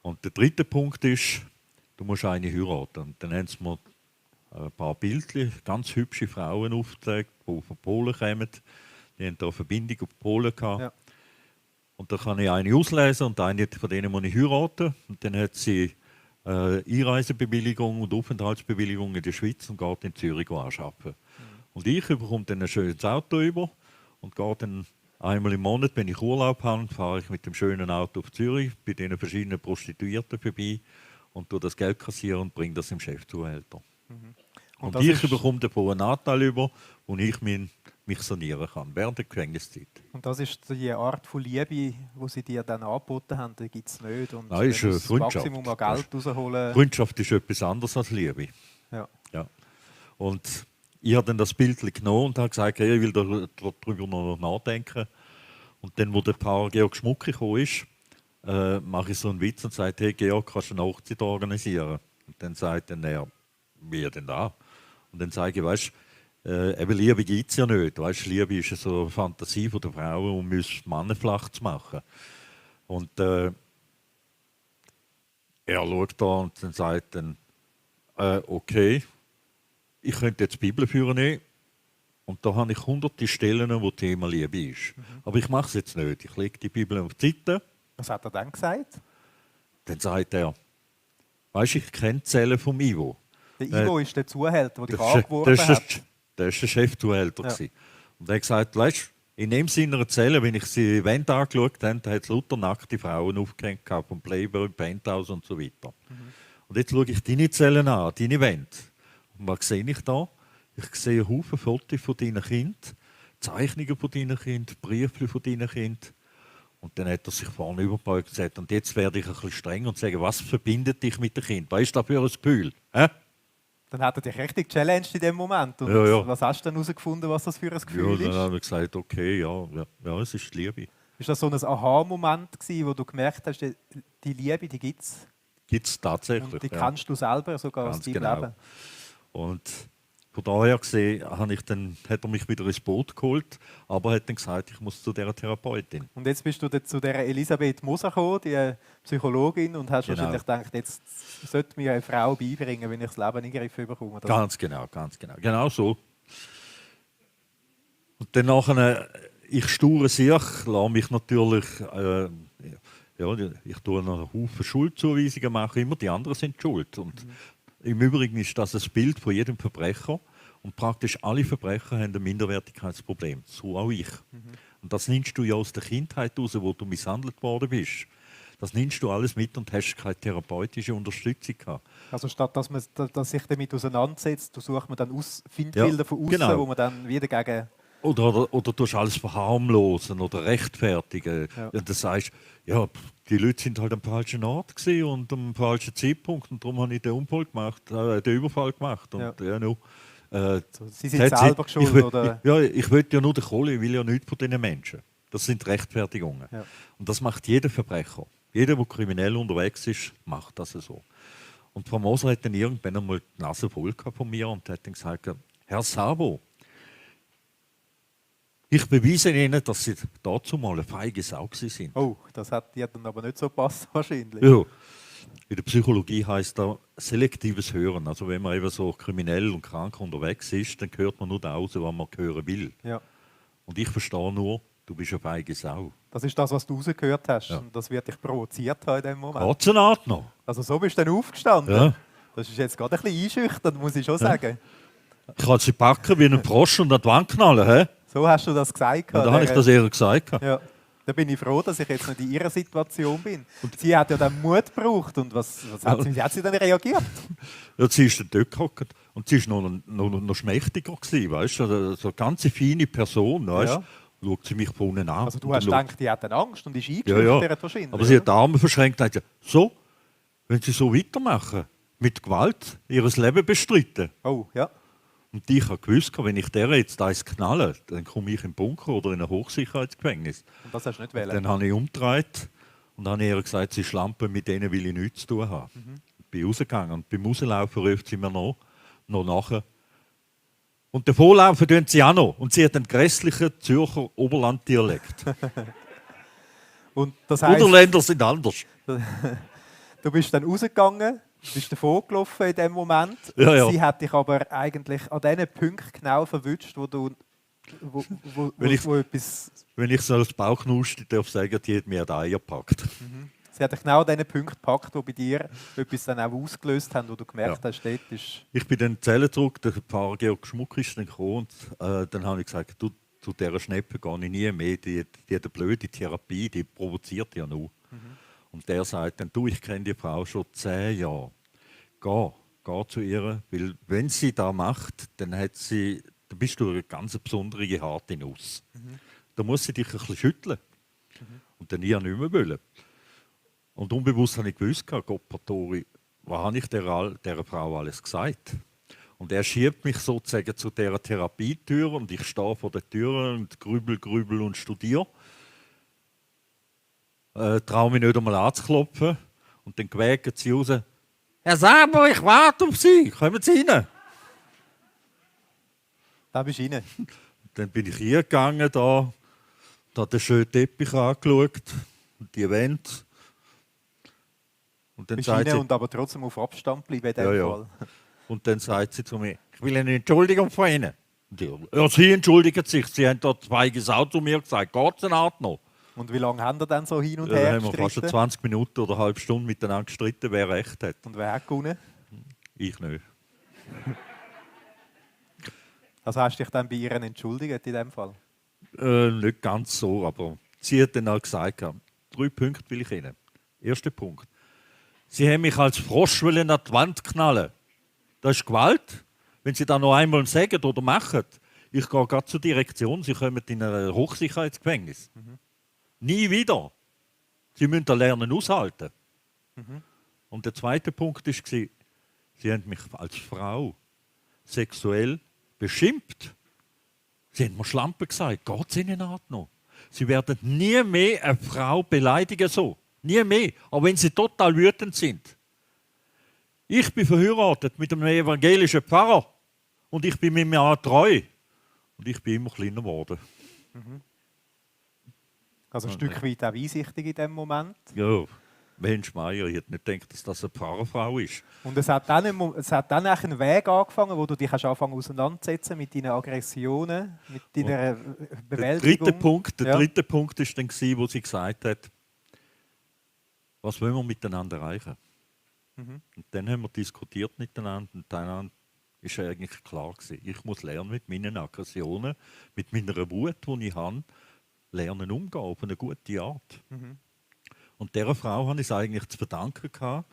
Und der dritte Punkt ist, du musst eine heiraten. Und dann haben sie mir ein paar Bildchen, ganz hübsche Frauen aufgezeigt, die von Polen kommen. Die haben da eine Verbindung auf Polen gehabt. Ja. Und da kann ich eine auslesen und eine von denen muss ich heiraten. Und dann hat sie Einreisebewilligung und Aufenthaltsbewilligung in der Schweiz und geht in Zürich arbeiten. Und ich bekomme dann ein schönes Auto über und gehe dann einmal im Monat, wenn ich Urlaub habe, fahre ich mit dem schönen Auto auf Zürich, bei den verschiedenen Prostituierten vorbei und tue das Geld kassieren und bringe das dem Chefzuhälter. Und ich bekomme davon einen Anteil über, wo ich mich sanieren kann, während der Gefängniszeit. Und das ist die Art von Liebe, die sie dir dann angeboten haben, die gibt es nicht. Und Nein, ist eine das Freundschaft. Maximum an Geld rausholen. Freundschaft ist etwas anderes als Liebe. Ja. Ja. Und ich habe dann das Bild genommen und habe gesagt, hey, ich will darüber noch nachdenken. Und dann, wo der Pfarrer Georg Schmucki gekommen ist, mache ich so einen Witz und sage, hey Georg, kannst du eine Hochzeit organisieren? Und dann sagt er, wie denn da? Und dann sage ich, weißt du, Liebe gibt es ja nicht. Weißt, Liebe ist so eine Fantasie von der Frau, um uns Männer flach zu machen. Und er schaut da und dann sagt dann, okay, ich könnte jetzt die Bibel führen und da habe ich hunderte Stellen, wo Thema Liebe ist. Aber ich mache es jetzt nicht. Ich lege die Bibel auf die Seite. Was hat er dann gesagt? Dann sagt er, weißt du, ich kenne die Zellen vom Ivo. Der Ivo ist der Zuhälter, der dich Das angeworfen ist hat. der Chefzuhälter. Ja. Und er hat gesagt, weißt du, in dem seiner Zelle, wenn ich sie die Wände angeschaut habe, hat es lauter nackte Frauen aufgehängt vom Playboy, Penthouse und so weiter. Und jetzt schaue ich deine Zellen an, deine Wände. Und was sehe ich da? Ich sehe Haufen Fotos von deinen Kindern, Zeichnungen von deinen Kindern, Briefe von deinen Kindern. Und dann hat er sich vorne überbeugt und gesagt, und jetzt werde ich ein bisschen streng und sage, was verbindet dich mit dem Kind? Was ist das für ein Gefühl? Dann hat er dich richtig challenged in dem Moment. Und Ja. was hast du dann herausgefunden, was das für ein Gefühl Ja, dann ist? habe ich gesagt, okay, ja, es ist die Liebe. Ist das so ein Aha-Moment gewesen, wo du gemerkt hast, die Liebe, die gibt es? Gibt es tatsächlich. Und die ja. kennst du selber sogar aus Ganz deinem genau. Leben? Und von daher gesehen, hat er mich wieder ins Boot geholt, aber hat dann gesagt, ich muss zu dieser Therapeutin. Und jetzt bist du zu der Elisabeth Moser gekommen, die Psychologin, und hast Genau. wahrscheinlich gedacht, jetzt sollte mir eine Frau beibringen, wenn ich das Leben in den Griff bekomme. oder? Ganz genau. Genau so. Und dann nachher, ich sture sich, lasse mich natürlich, ich tue einen Haufen Schuldzuweisungen machen, immer die anderen sind schuld. Und im Übrigen ist das ein Bild von jedem Verbrecher. Und praktisch alle Verbrecher haben ein Minderwertigkeitsproblem. So auch ich. Und das nimmst du ja aus der Kindheit raus, wo du misshandelt worden bist. Das nimmst du alles mit und hast keine therapeutische Unterstützung gehabt. Also statt dass sich damit auseinandersetzt, sucht man dann Findbilder von außen, genau. wo man dann wieder gegen... Oder du alles verharmlosen oder rechtfertigen. Ja. Und du sagst, ja, die Leute sind halt am falschen Ort gewesen und am falschen Zeitpunkt und darum habe ich den Unfall gemacht, den Überfall gemacht. Und, Sie sind selber schuld, oder? Ich will ja nur die Kohle, ich will ja nichts von diesen Menschen. Das sind Rechtfertigungen. Ja. Und das macht jeder Verbrecher. Jeder, der kriminell unterwegs ist, macht das so. Und Frau Moser hat dann irgendwann einmal die Nase voll gehabt von mir und hat dann gesagt, Herr Sabo, ich beweise Ihnen, dass Sie dazu mal eine feige Sau sind. Oh, das hat dir dann aber nicht so gepasst wahrscheinlich. Ja. In der Psychologie heisst das selektives Hören. Also wenn man eben so kriminell und krank unterwegs ist, dann hört man nur das, was man hören will. Ja. Und ich verstehe nur, du bist eine feige Sau. Das ist das, was du rausgehört hast. Ja. Und das wird dich provoziert haben in dem Moment. Geht's eine Art noch? Also so bist du dann aufgestanden. Ja. Das ist jetzt gerade ein bisschen einschüchternd, muss ich schon sagen. Ich kann sie packen wie einen Frosch und an die Wand knallen. He? So hast du das gesagt. Ja, da habe ich das eher gesagt. Ja. Da bin ich froh, dass ich jetzt nicht in ihrer Situation bin. Und sie hat ja dann Mut gebraucht. Und was hat sie dann reagiert? Ja, sie ist dann dort gehockt Und sie war noch schmächtiger, weißt du? So eine ganz feine Person, weißt Ja. Schaut sie mich von unten an. Also du und hast dann gedacht, die hat eine Angst und ist Ja, eingeschüchtert wahrscheinlich. aber sie hat oder? die Arme verschränkt und hat gesagt, so, wenn sie so weitermachen, mit Gewalt ihr Leben bestreiten. Oh, ja. Und ich habe gewusst, wenn ich der jetzt eins knalle, dann komme ich im Bunker oder in ein Hochsicherheitsgefängnis. Und das hast du nicht wollen. Dann habe ich umgedreht und habe ihr gesagt, sie schlampen, mit denen will ich nichts zu tun haben. Ich bin rausgegangen und beim Rauslaufen ruft sie mir noch nachher. Und davonlaufen tun sie auch noch. Und sie hat einen grässlichen Zürcher Oberlanddialekt. Und das heisst, Unterländer sind anders. du bist dann rausgegangen, bist davon gelaufen in dem Moment. Ja, ja. Sie hat dich aber eigentlich an diesen Punkten genau verwünscht, wo etwas... Wenn ich so als Bauchnuster darf sagen, die hat mir die Eier gepackt. Sie hat dich genau an diesen Punkten gepackt, die bei dir etwas dann auch ausgelöst haben, wo du gemerkt hast, dort ist... Ich bin dann in die Zelle zurück, der Pfarrer Georg Schmuck ist dann gekommen und dann habe ich gesagt, du, zu dieser Schneppe gehe ich nie mehr, die hat eine blöde Therapie, die provoziert ja nur. Und der sagt dann, du, ich kenne die Frau schon 10 Jahre, geh zu ihr, weil wenn sie das macht, dann bist du eine ganz besondere harte Nuss. Da muss sie dich ein bisschen schütteln. Und dann ich nicht mehr wollen. Und unbewusst habe ich gewusst, Gott Patori, was habe ich dieser Frau alles gesagt? Und er schiebt mich sozusagen zu dieser Therapietür und ich stehe vor der Tür und grübel und studiere. Traue mich nicht einmal anzuklopfen. Und dann quäken sie raus: Herr Sabo, ich warte auf Sie, kommen Sie rein. Da bist du rein. Dann bin ich hingegangen, da den schönen Teppich angeschaut und die Wände. Und dann Bist sagt rein sie, und aber trotzdem auf Abstand bleiben in dem Ja. Fall. Und dann sagt sie zu mir, ich will eine Entschuldigung von Ihnen. Und ich, ja, Sie entschuldigen sich, Sie haben da 2 Sau zu mir gesagt, geht's eine Art noch? Und wie lange haben wir dann so hin und Ja, da her haben wir fast gestritten? 20 Minuten oder eine halbe Stunde miteinander gestritten, wer recht hat. Und wer hat gewonnen? Ich nicht. Also hast du dich dann bei ihr entschuldigt in dem Fall? Nicht ganz so, aber sie hat dann auch gesagt, 3 Punkte will ich Ihnen. Erster Punkt. Sie haben mich als Frosch an die Wand knallen. Das ist Gewalt. Wenn Sie das noch einmal sagen oder machen, ich gehe gerade zur Direktion, Sie kommen in ein Hochsicherheitsgefängnis. Nie wieder. Sie müssen da lernen aushalten. Und der zweite Punkt war, Sie haben mich als Frau sexuell beschimpft. Sie haben mir Schlampe gesagt, geht es Ihnen noch? Sie werden nie mehr eine Frau beleidigen so. Nie mehr, auch wenn sie total wütend sind. Ich bin verheiratet mit einem evangelischen Pfarrer und ich bin mir auch treu. Und ich bin immer kleiner geworden. Also ein Stück weit auch einsichtig in dem Moment. Ja, Mensch Meier, ich hätte nicht gedacht, dass das eine Pfarrerfrau ist. Und es hat dann eigentlich einen Weg angefangen, wo du dich hast angefangen auseinanderzusetzen mit deinen Aggressionen, mit deiner Bewältigung. Der dritte Punkt war dann, wo sie gesagt hat, was wollen wir miteinander erreichen? Und dann haben wir diskutiert miteinander und dann ist eigentlich klar gewesen, ich muss lernen, mit meinen Aggressionen, mit meiner Wut, die ich habe, lernen umgehen auf eine gute Art. Und dieser Frau habe ich es eigentlich zu verdanken gehabt.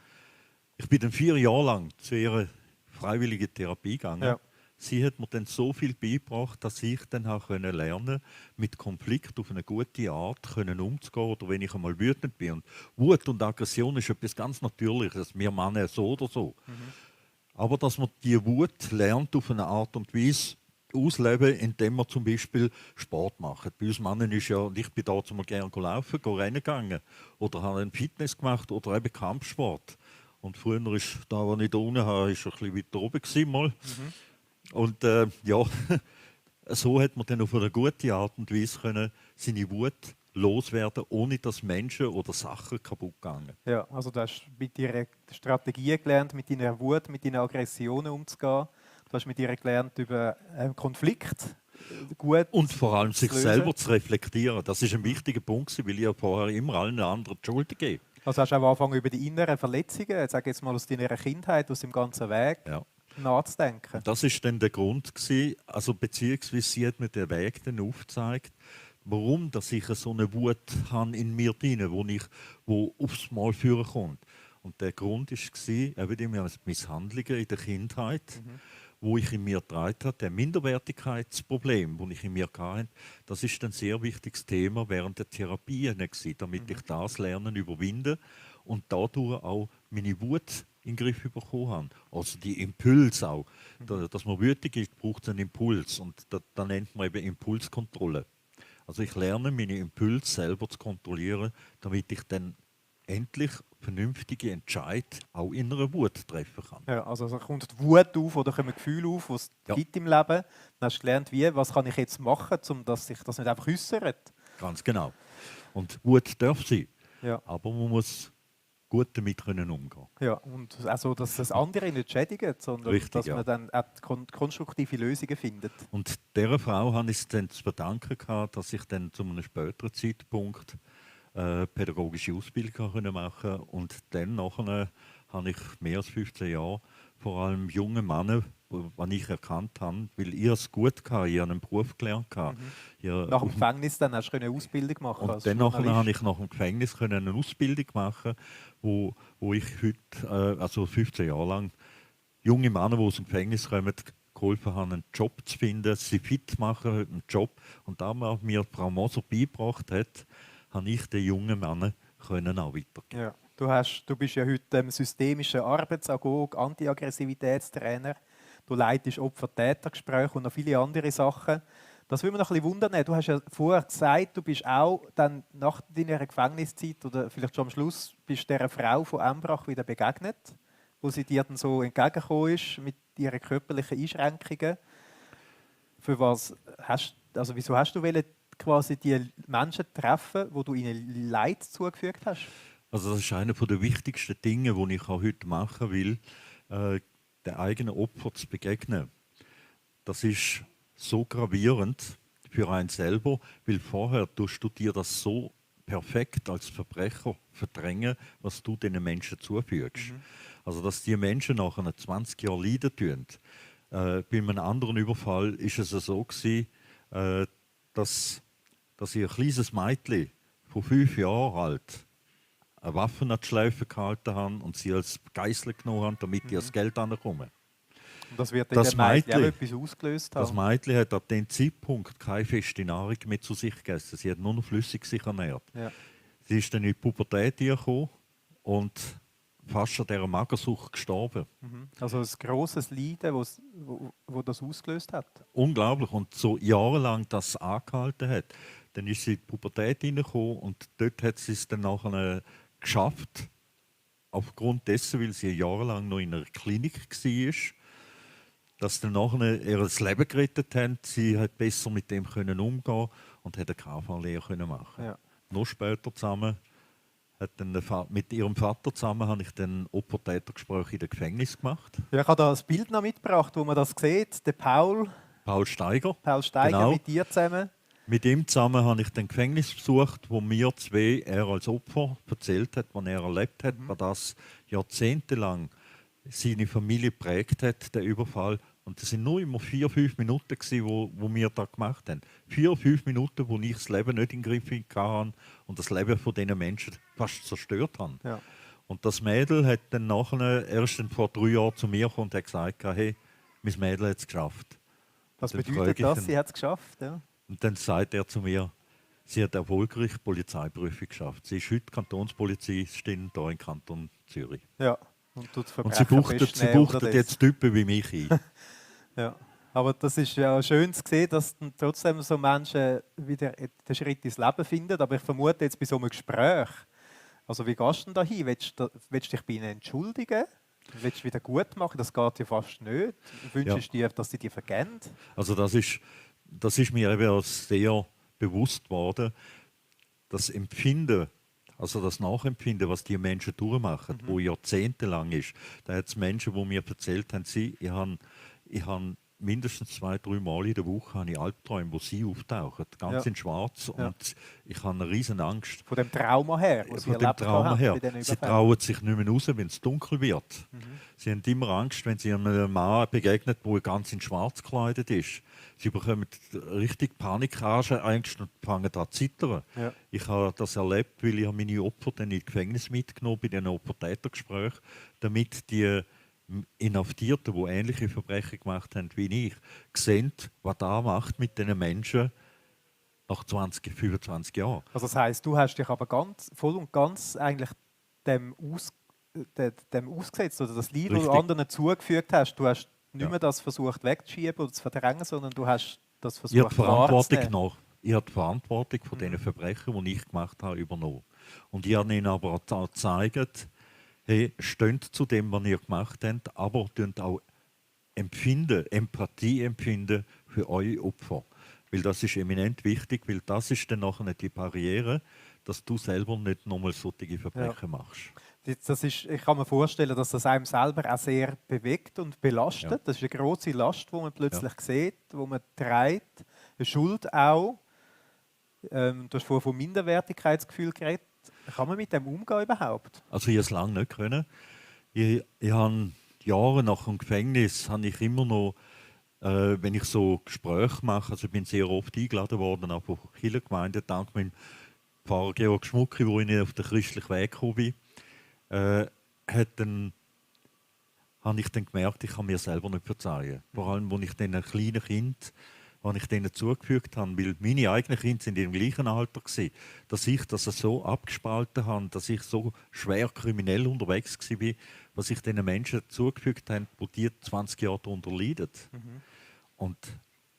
Ich bin dann 4 Jahre lang zu ihrer freiwilligen Therapie gegangen. Ja. Sie hat mir dann so viel beigebracht, dass ich dann auch lernen konnte, mit Konflikt auf eine gute Art umzugehen oder wenn ich einmal wütend bin. Und Wut und Aggression ist etwas ganz Natürliches, wir Männer so oder so. Aber dass man die Wut lernt auf eine Art und Weise ausleben, indem man zum Beispiel Sport macht. Bei uns Männern ist ja, und ich bin da zum gerne laufen, rennen gegangen oder habe einen Fitness gemacht oder eben Kampfsport. Und früher ist da, wo ich da unten habe, ist ein bisschen weiter oben gewesen, mal. Und ja, so hat man dann auf eine gute Art und Weise können seine Wut loswerden, ohne dass Menschen oder Sachen kaputt gehen. Ja, also du hast mit ihrer Strategie gelernt, mit deiner Wut, mit deinen Aggressionen umzugehen. Du hast mit ihr gelernt, über einen Konflikt gut und vor allem sich lösen. selber zu reflektieren. Das ist ein wichtiger Punkt, weil ich ja vorher immer allen anderen die Schuld gebe. Also hast du auch angefangen, über die inneren Verletzungen, ich sage jetzt mal aus deiner Kindheit, aus dem ganzen Weg, nachzudenken. Das war dann der Grund gewesen, also beziehungsweise sie hat mir den Weg dann aufgezeigt, warum dass ich so eine Wut habe in mir drin, wo aufs Mal führen kommt. Und der Grund war eben die Misshandlungen in der Kindheit, wo ich in mir getragen habe, der Minderwertigkeitsproblem, das ich in mir hatte, das ist ein sehr wichtiges Thema während der Therapie gewesen, damit ich das Lernen überwinde und dadurch auch meine Wut in den Griff bekommen habe. Also die Impulse auch. Dass man wütig ist, braucht es einen Impuls und da nennt man eben Impulskontrolle. Also ich lerne meine Impulse selber zu kontrollieren, damit ich dann endlich vernünftige Entscheid auch in einer Wut treffen kann. Ja, also da kommt die Wut auf oder kommen Gefühle auf, die es gibt im Leben. Dann hast du gelernt, was kann ich jetzt machen, um dass sich das nicht einfach äußert. Ganz genau. Und Wut darf sein, Ja. aber man muss gut damit umgehen. Ja, und also, dass das andere nicht schädigt, sondern Richtig, dass ja. man dann auch konstruktive Lösungen findet. Und dieser Frau habe ich es dann zu verdanken gehabt, dass ich dann zu einem späteren Zeitpunkt pädagogische Ausbildung machen konnte. Und dann nachher habe ich mehr als 15 Jahre vor allem junge Männer, die ich erkannt habe, weil ich es gut hatte, ich habe einen Beruf gelernt. Nach dem Gefängnis dann hast du eine Ausbildung machen und dann habe ich nach dem Gefängnis eine Ausbildung machen, wo ich heute, also 15 Jahre lang, junge Männer, die aus dem Gefängnis kommen, geholfen haben, einen Job zu finden, sie fit zu machen, einen Job. Und da mir Frau Moser beigebracht hat, habe ich den jungen Männern auch weitergeben. Ja. Du bist ja heute systemischer Arbeitsagog, Antiaggressivitätstrainer. Du leitest Opfer-Täter-Gespräche und noch viele andere Sachen. Das würde mich noch ein bisschen wundern. Du hast ja vorher gesagt, du bist auch dann nach deiner Gefängniszeit oder vielleicht schon am Schluss bist dieser Frau von Embrach wieder begegnet, wo sie dir dann so entgegengekommen ist mit ihren körperlichen Einschränkungen. Für was also wieso hast du quasi die Menschen treffen, wo du ihnen Leid zugefügt hast? Also das ist einer der wichtigsten Dinge, die ich auch heute machen will, den eigenen Opfer zu begegnen. Das ist so gravierend für einen selber, weil vorher tust du dir das so perfekt als Verbrecher verdrängen, was du den Menschen zufügst. Also dass die Menschen nach 20 Jahren leiden tun. Bei einem anderen Überfall ist es so gewesen, dass ich ein kleines Mädchen von 5 Jahren alt eine Waffe an die Schläfe gehalten habe und sie als Geißel genommen haben, damit ich das Geld ankomme. Und das wird in der Mädchen auch etwas ausgelöst haben. Das Mädchen hat ab dem Zeitpunkt keine feste Nahrung mehr zu sich gegessen. Sie hat nur noch flüssig sich ernährt. Ja. Sie ist dann in die Pubertät gekommen und fast an dieser Magersucht gestorben. Also ein grosses Leiden, wo das ausgelöst hat. Unglaublich. Und so jahrelang das angehalten hat. Dann ist sie in die Pubertät hineingekommen und dort hat sie es dann nachher geschafft, aufgrund dessen, weil sie jahrelang noch in einer Klinik war, dass dann nachher ihr das Leben gerettet haben. Sie hat besser mit dem umgehen und hat eine KV-Lehre machen. Ja. Noch später zusammen mit ihrem Vater zusammen habe ich dann Opfer-Täter-Gespräche in dem Gefängnis gemacht. Ja, ich habe da ein Bild noch mitgebracht, wo man das sieht. Der Paul Steiger. Genau. Mit dir zusammen. Mit ihm zusammen habe ich den Gefängnis besucht, wo mir zwei, er als Opfer erzählt hat, was er erlebt hat, was das jahrzehntelang seine Familie prägt hat, der Überfall. Und das sind nur immer 4-5 Minuten, wo wir das gemacht haben. 4-5 Minuten, wo ich das Leben nicht in den Griff hatte und das Leben von diesen Menschen fast zerstört habe. Ja. Und das Mädel hat dann nachher, erst vor 3 Jahren zu mir gekommen und hat gesagt, hey, mein Mädel hat es geschafft. Was bedeutet das, sie hat es geschafft? Ja. Und dann sagt er zu mir, sie hat erfolgreich die Polizeiprüfung geschafft. Sie ist heute Kantonspolizistin hier im Kanton Zürich. Ja. Und sie buchtet jetzt Typen wie mich ein. Ja. Aber das ist ja schön zu sehen, dass trotzdem so Menschen wieder den Schritt ins Leben finden. Aber ich vermute jetzt bei so einem Gespräch, also wie gehst du denn da hin? Willst du dich bei ihnen entschuldigen? Willst du wieder gut machen? Das geht ja fast nicht. Wünschst du dir, dass sie dir vergeben? Also das ist mir eben sehr bewusst geworden, das Empfinden, also das Nachempfinden, was die Menschen durchmachen, wo jahrzehntelang ist. Da hat es Menschen, die mir erzählt haben, ich habe mindestens 2-3 Mal in der Woche habe ich Albträume, wo sie auftauchen, ganz in schwarz. Ja. Und ich habe eine riesen Angst. Von dem Trauma her? Von dem Trauma her. Sie trauen sich nicht mehr raus, wenn es dunkel wird. Sie haben immer Angst, wenn sie einem Mann begegnet, der ganz in schwarz gekleidet ist. Sie bekommen richtig Panikangst und fangen an zu zittern. Ja. Ich habe das erlebt, weil ich meine Opfer dann in Gefängnis mitgenommen bei diesen Opfer-Täter-Gesprächen, damit die Inhaftierten, die ähnliche Verbrechen gemacht haben wie ich, sehen, was da macht mit diesen Menschen nach 20, 25 Jahren. Also das heisst, du hast dich aber voll und ganz eigentlich dem, dem ausgesetzt oder das Leid, das du Richtig. anderen zugefügt hast. Du hast nicht Ja. mehr das versucht wegzuschieben oder zu verdrängen, sondern du hast das Ich habe versucht die Verantwortung wahrzunehmen. noch. Ich habe die Verantwortung von diesen Verbrechen, die ich gemacht habe, übernommen. Und ich habe ihnen aber auch gezeigt, hey, steht zu dem, was ihr gemacht habt, aber könnt auch Empathie empfinden für eure Opfer. Weil das ist eminent wichtig, weil das ist dann nachher die Barriere, dass du selber nicht nochmal solche Verbrechen machst. Das ist, ich kann mir vorstellen, dass das einem selber auch sehr bewegt und belastet. Ja. Das ist eine große Last, die man plötzlich sieht, die man trägt. Eine Schuld auch. Du hast vorhin von Minderwertigkeitsgefühl geredet. Kann man mit dem umgehen überhaupt? Also ich habe es lange nicht können. Ich habe Jahre nach dem Gefängnis habe ich immer noch, wenn ich so Gespräche mache, also ich bin sehr oft eingeladen worden, auch von Kirchengemeinden, dank meinem Pfarrer Georg Schmucki, wo ich auf den christlichen Weg gekommen bin, habe ich dann gemerkt, ich kann mir selber nicht verzeihen. Vor allem, als ich den kleinen Kind, als ich denen zugefügt habe, weil meine eigenen Kinder sind im gleichen Alter waren, dass ich das so abgespalten habe, dass ich so schwer kriminell unterwegs war, was ich diesen Menschen zugefügt habe, die 20 Jahre darunter leiden. Und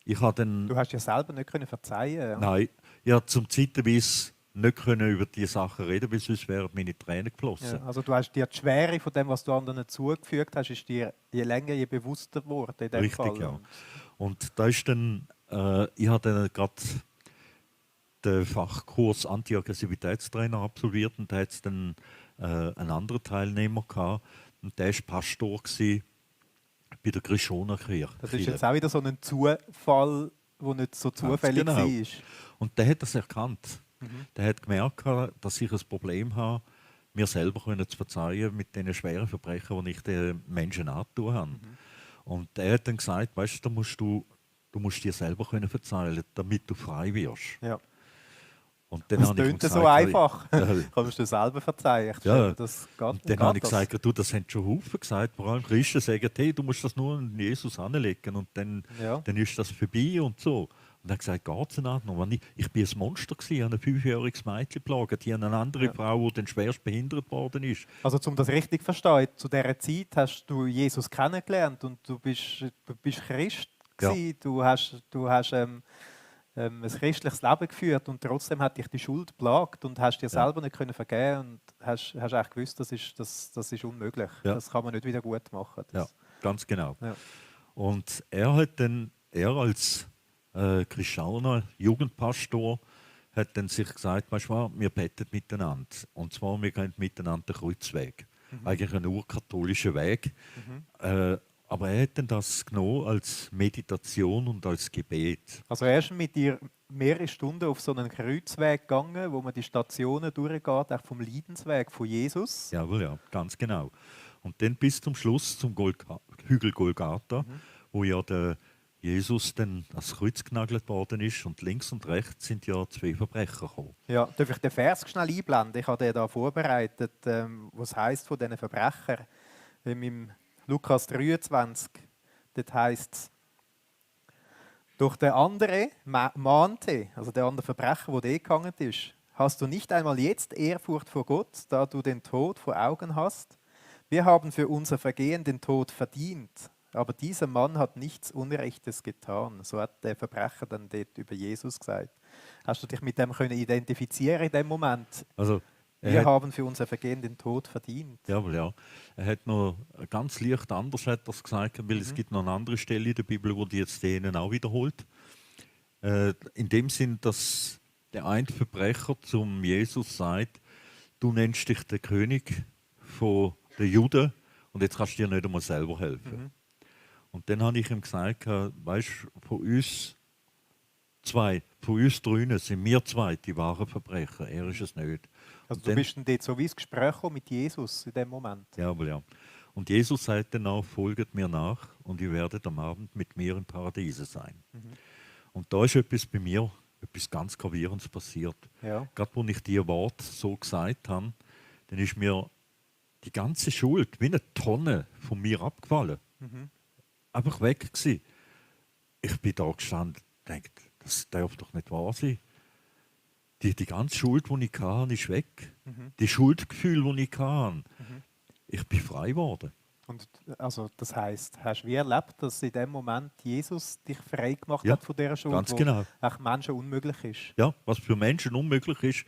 ich habe dann... Du hast ja selber nicht können verzeihen. Ja. Nein, ich habe zum Zeitweise nicht können über diese Sachen reden, weil sonst wären meine Tränen geflossen. Ja, also du hast dir die Schwere von dem, was du anderen zugefügt hast, ist dir je länger, je bewusster geworden in dem Richtig, Fall. ja. Und da ist dann, ich habe dann gerade den Fachkurs Anti-Aggressivitätstrainer absolviert und da hat es dann einen anderen Teilnehmer gehabt und der war Pastor bei der Christoner-Kirche. Das ist jetzt auch wieder so ein Zufall, der nicht so zufällig genau. war. Und der hat das erkannt. Der hat gemerkt, dass ich ein Problem habe, mir selber zu verzeihen mit den schweren Verbrechen, die ich den Menschen angetan habe. Und er hat dann gesagt, weißt du, du musst dir selber verzeihen, damit du frei wirst. Ja. Und dann Das habe ich ihm klingt gesagt, so einfach. Ja. Kannst du selber verzeihen. Ich Ja. stelle mir das geht, Und dann habe ich gesagt, du, das haben schon Haufen gesagt, vor allem Christen sagen, hey, du musst das nur an Jesus anlegen und dann ist das vorbei und so. Und er hat gesagt, geht es in Ordnung. Ich bin ein Monster gewesen, habe ein 5-jähriges Mädchen geplagt, die eine andere Frau, die dann schwerst behindert worden ist. Also um das richtig zu verstehen, zu dieser Zeit hast du Jesus kennengelernt und du bist Christ gewesen. Ja. Du hast ein christliches Leben geführt und trotzdem hat dich die Schuld plagt und hast dir selber nicht können vergeben und hast eigentlich gewusst, das ist unmöglich. Ja. Das kann man nicht wieder gut machen. Ja, ganz genau. Ja. Und er als Christianer Jugendpastor hat dann sich gesagt, weißt du, wir beten miteinander. Und zwar, wir gehen miteinander den Kreuzweg. Eigentlich ein urkatholischer Weg. Aber er hat dann das genommen als Meditation und als Gebet. Also er ist mit dir mehrere Stunden auf so einen Kreuzweg gegangen, wo man die Stationen durchgeht, auch vom Leidensweg von Jesus. Jawohl, ja, ganz genau. Und dann bis zum Schluss zum Hügel Golgatha, wo ja der Jesus dann ans Kreuz genagelt worden ist und links und rechts sind ja 2 Verbrecher gekommen. Ja, darf ich den Vers schnell einblenden? Ich habe den da vorbereitet, was heißt von diesen Verbrechern. Im Lukas 23, dort heißt es, doch der andere mahnte, also der andere Verbrecher, der gehangen ist, hast du nicht einmal jetzt Ehrfurcht vor Gott, da du den Tod vor Augen hast? Wir haben für unser Vergehen den Tod verdient. Aber dieser Mann hat nichts Unrechtes getan. So hat der Verbrecher dann dort über Jesus gesagt. Hast du dich mit dem können identifizieren in dem Moment? Also, wir haben für unser Vergehen den Tod verdient. Jawohl, ja. Er hat noch ganz leicht anders hat das gesagt, weil es gibt noch eine andere Stelle in der Bibel, wo die jetzt denen auch wiederholt. In dem Sinn, dass der eine Verbrecher zum Jesus sagt, du nennst dich der König der Juden und jetzt kannst du dir nicht einmal selber helfen. Und dann habe ich ihm gesagt, weißt du, von uns drinnen sind wir 2 die wahren Verbrecher. Er ist es nicht. Also du bist dann dort so wie ins Gespräch mit Jesus in dem Moment. Ja, aber ja. Und Jesus sagt dann auch, folget mir nach und ihr werdet am Abend mit mir im Paradiese sein. Und da ist etwas bei mir, etwas ganz Gravierendes passiert. Ja. Gerade als ich diese Worte so gesagt habe, dann ist mir die ganze Schuld wie eine Tonne von mir abgefallen. Einfach weg gewesen. Ich bin da gestanden und dachte, das darf doch nicht wahr sein. Die ganze Schuld, die ich hatte, ist weg. Die Schuldgefühle, die ich hatte. Ich bin frei geworden. Und also, das heisst, hast du wie erlebt, dass in dem Moment Jesus dich frei gemacht Ja, hat von dieser Schuld, ganz wo genau. auch Menschen unmöglich ist? Ja, was für Menschen unmöglich ist,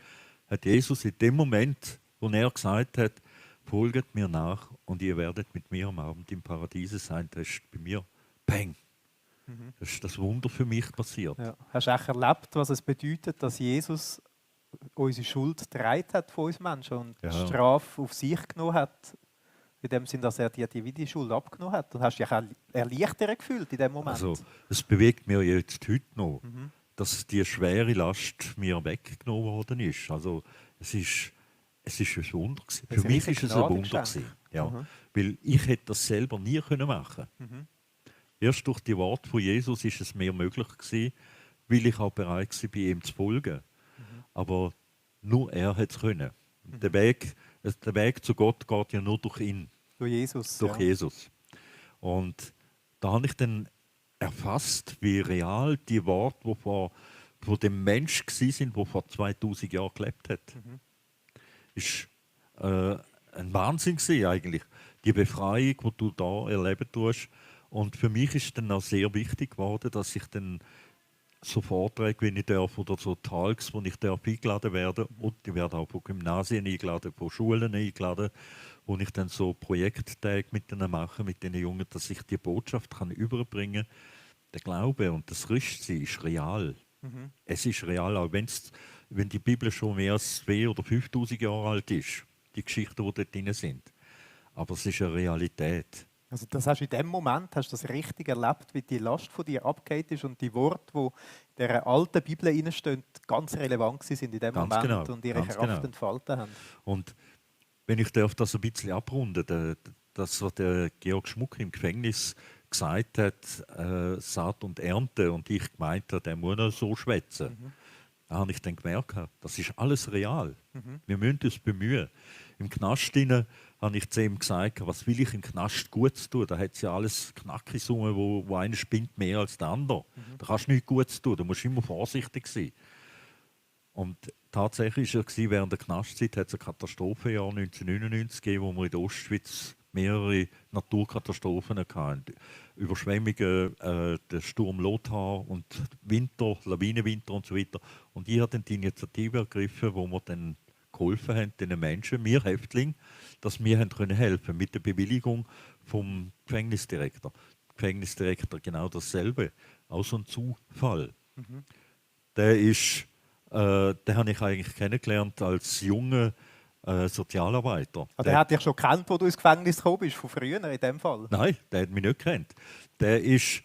hat Jesus in dem Moment, wo er gesagt hat, folget mir nach und ihr werdet mit mir am Abend im Paradiese sein. Das ist bei mir, bang, das ist das Wunder für mich passiert. Ja. Hast du auch erlebt, was es bedeutet, dass Jesus unsere Schuld getragen hat von uns Menschen und Ja. die Strafe auf sich genommen hat, in dem Sinn, dass er dir die Schuld abgenommen hat? Und hast du dich auch erleichtert gefühlt in dem Moment? Also, es bewegt mir jetzt heute noch, dass die schwere Last mir weggenommen worden ist. Also, es ist ein Wunder gewesen. Das Für ist mich ein ist es ein Wunder Gnadengeschenk. gewesen. Ja. Weil ich hätte das selber nie können machen. Erst durch die Worte von Jesus ist es mir möglich gewesen, weil ich auch bereit war, ihm zu folgen. Aber nur er hat es können. Und der Weg zu Gott geht ja nur durch ihn. Durch Jesus. Durch Jesus. Und da habe ich dann erfasst, wie real die Worte, die von dem Mensch waren, der vor 2000 Jahren gelebt hat. Ist ein Wahnsinn gewesen, eigentlich. Die Befreiung, die du da erleben tust. Und für mich ist dann auch sehr wichtig geworden, dass ich dann so Vorträge, wie ich darf, oder so Talks, wo ich darf eingeladen werde, und ich werde auch von Gymnasien eingeladen, von Schulen eingeladen, wo ich dann so Projekttage mit denen mache, mit den Jungen, dass ich die Botschaft kann überbringen kann. Der Glaube und das Christsein ist real. Es ist real, auch wenn die Bibel schon mehr als 2.000 oder 5.000 Jahre alt ist, die Geschichten, die dort drin sind. Aber es ist eine Realität. Also das hast du in dem Moment hast du das richtig erlebt, wie die Last von dir abgeht ist und die Worte, die in dieser alten Bibel stehen, ganz relevant sind in dem Ganz Moment genau, und ihre ganz Kraft genau. entfalten haben. Und wenn ich darf das ein bisschen abrunden, das, was der Georg Schmuck im Gefängnis gesagt hat, Saat und Ernte, und ich gemeint habe, der muss noch so schwätzen. Da habe ich dann gemerkt, das ist alles real. Wir müssen uns bemühen. Im Knast habe ich zu ihm gesagt, was will ich im Knast Gutes tun? Da hat es ja alles Knackisumme, wo einer spinnt mehr als der andere. Da kannst du nichts Gutes tun, da musst du immer vorsichtig sein. Und tatsächlich war es, während der Knastzeit hat es ein Katastrophenjahr 1999 gegeben, wo wir in der Ostschweiz mehrere Naturkatastrophen hatten. Überschwemmungen, der Sturm Lothar und Winter, Lawinenwinter und so weiter. Und ich habe dann die Initiative ergriffen, wo wir dann geholfen haben, den Menschen, wir Häftlingen, dass wir helfen können mit der Bewilligung vom Gefängnisdirektor. Der Gefängnisdirektor genau dasselbe, auch so ein Zufall. Den habe ich eigentlich kennengelernt als junger Sozialarbeiter. Also der hat dich schon gekannt, wo du ins Gefängnis gekommen bist, von früher in dem Fall? Nein, der hat mich nicht gekannt. Der ist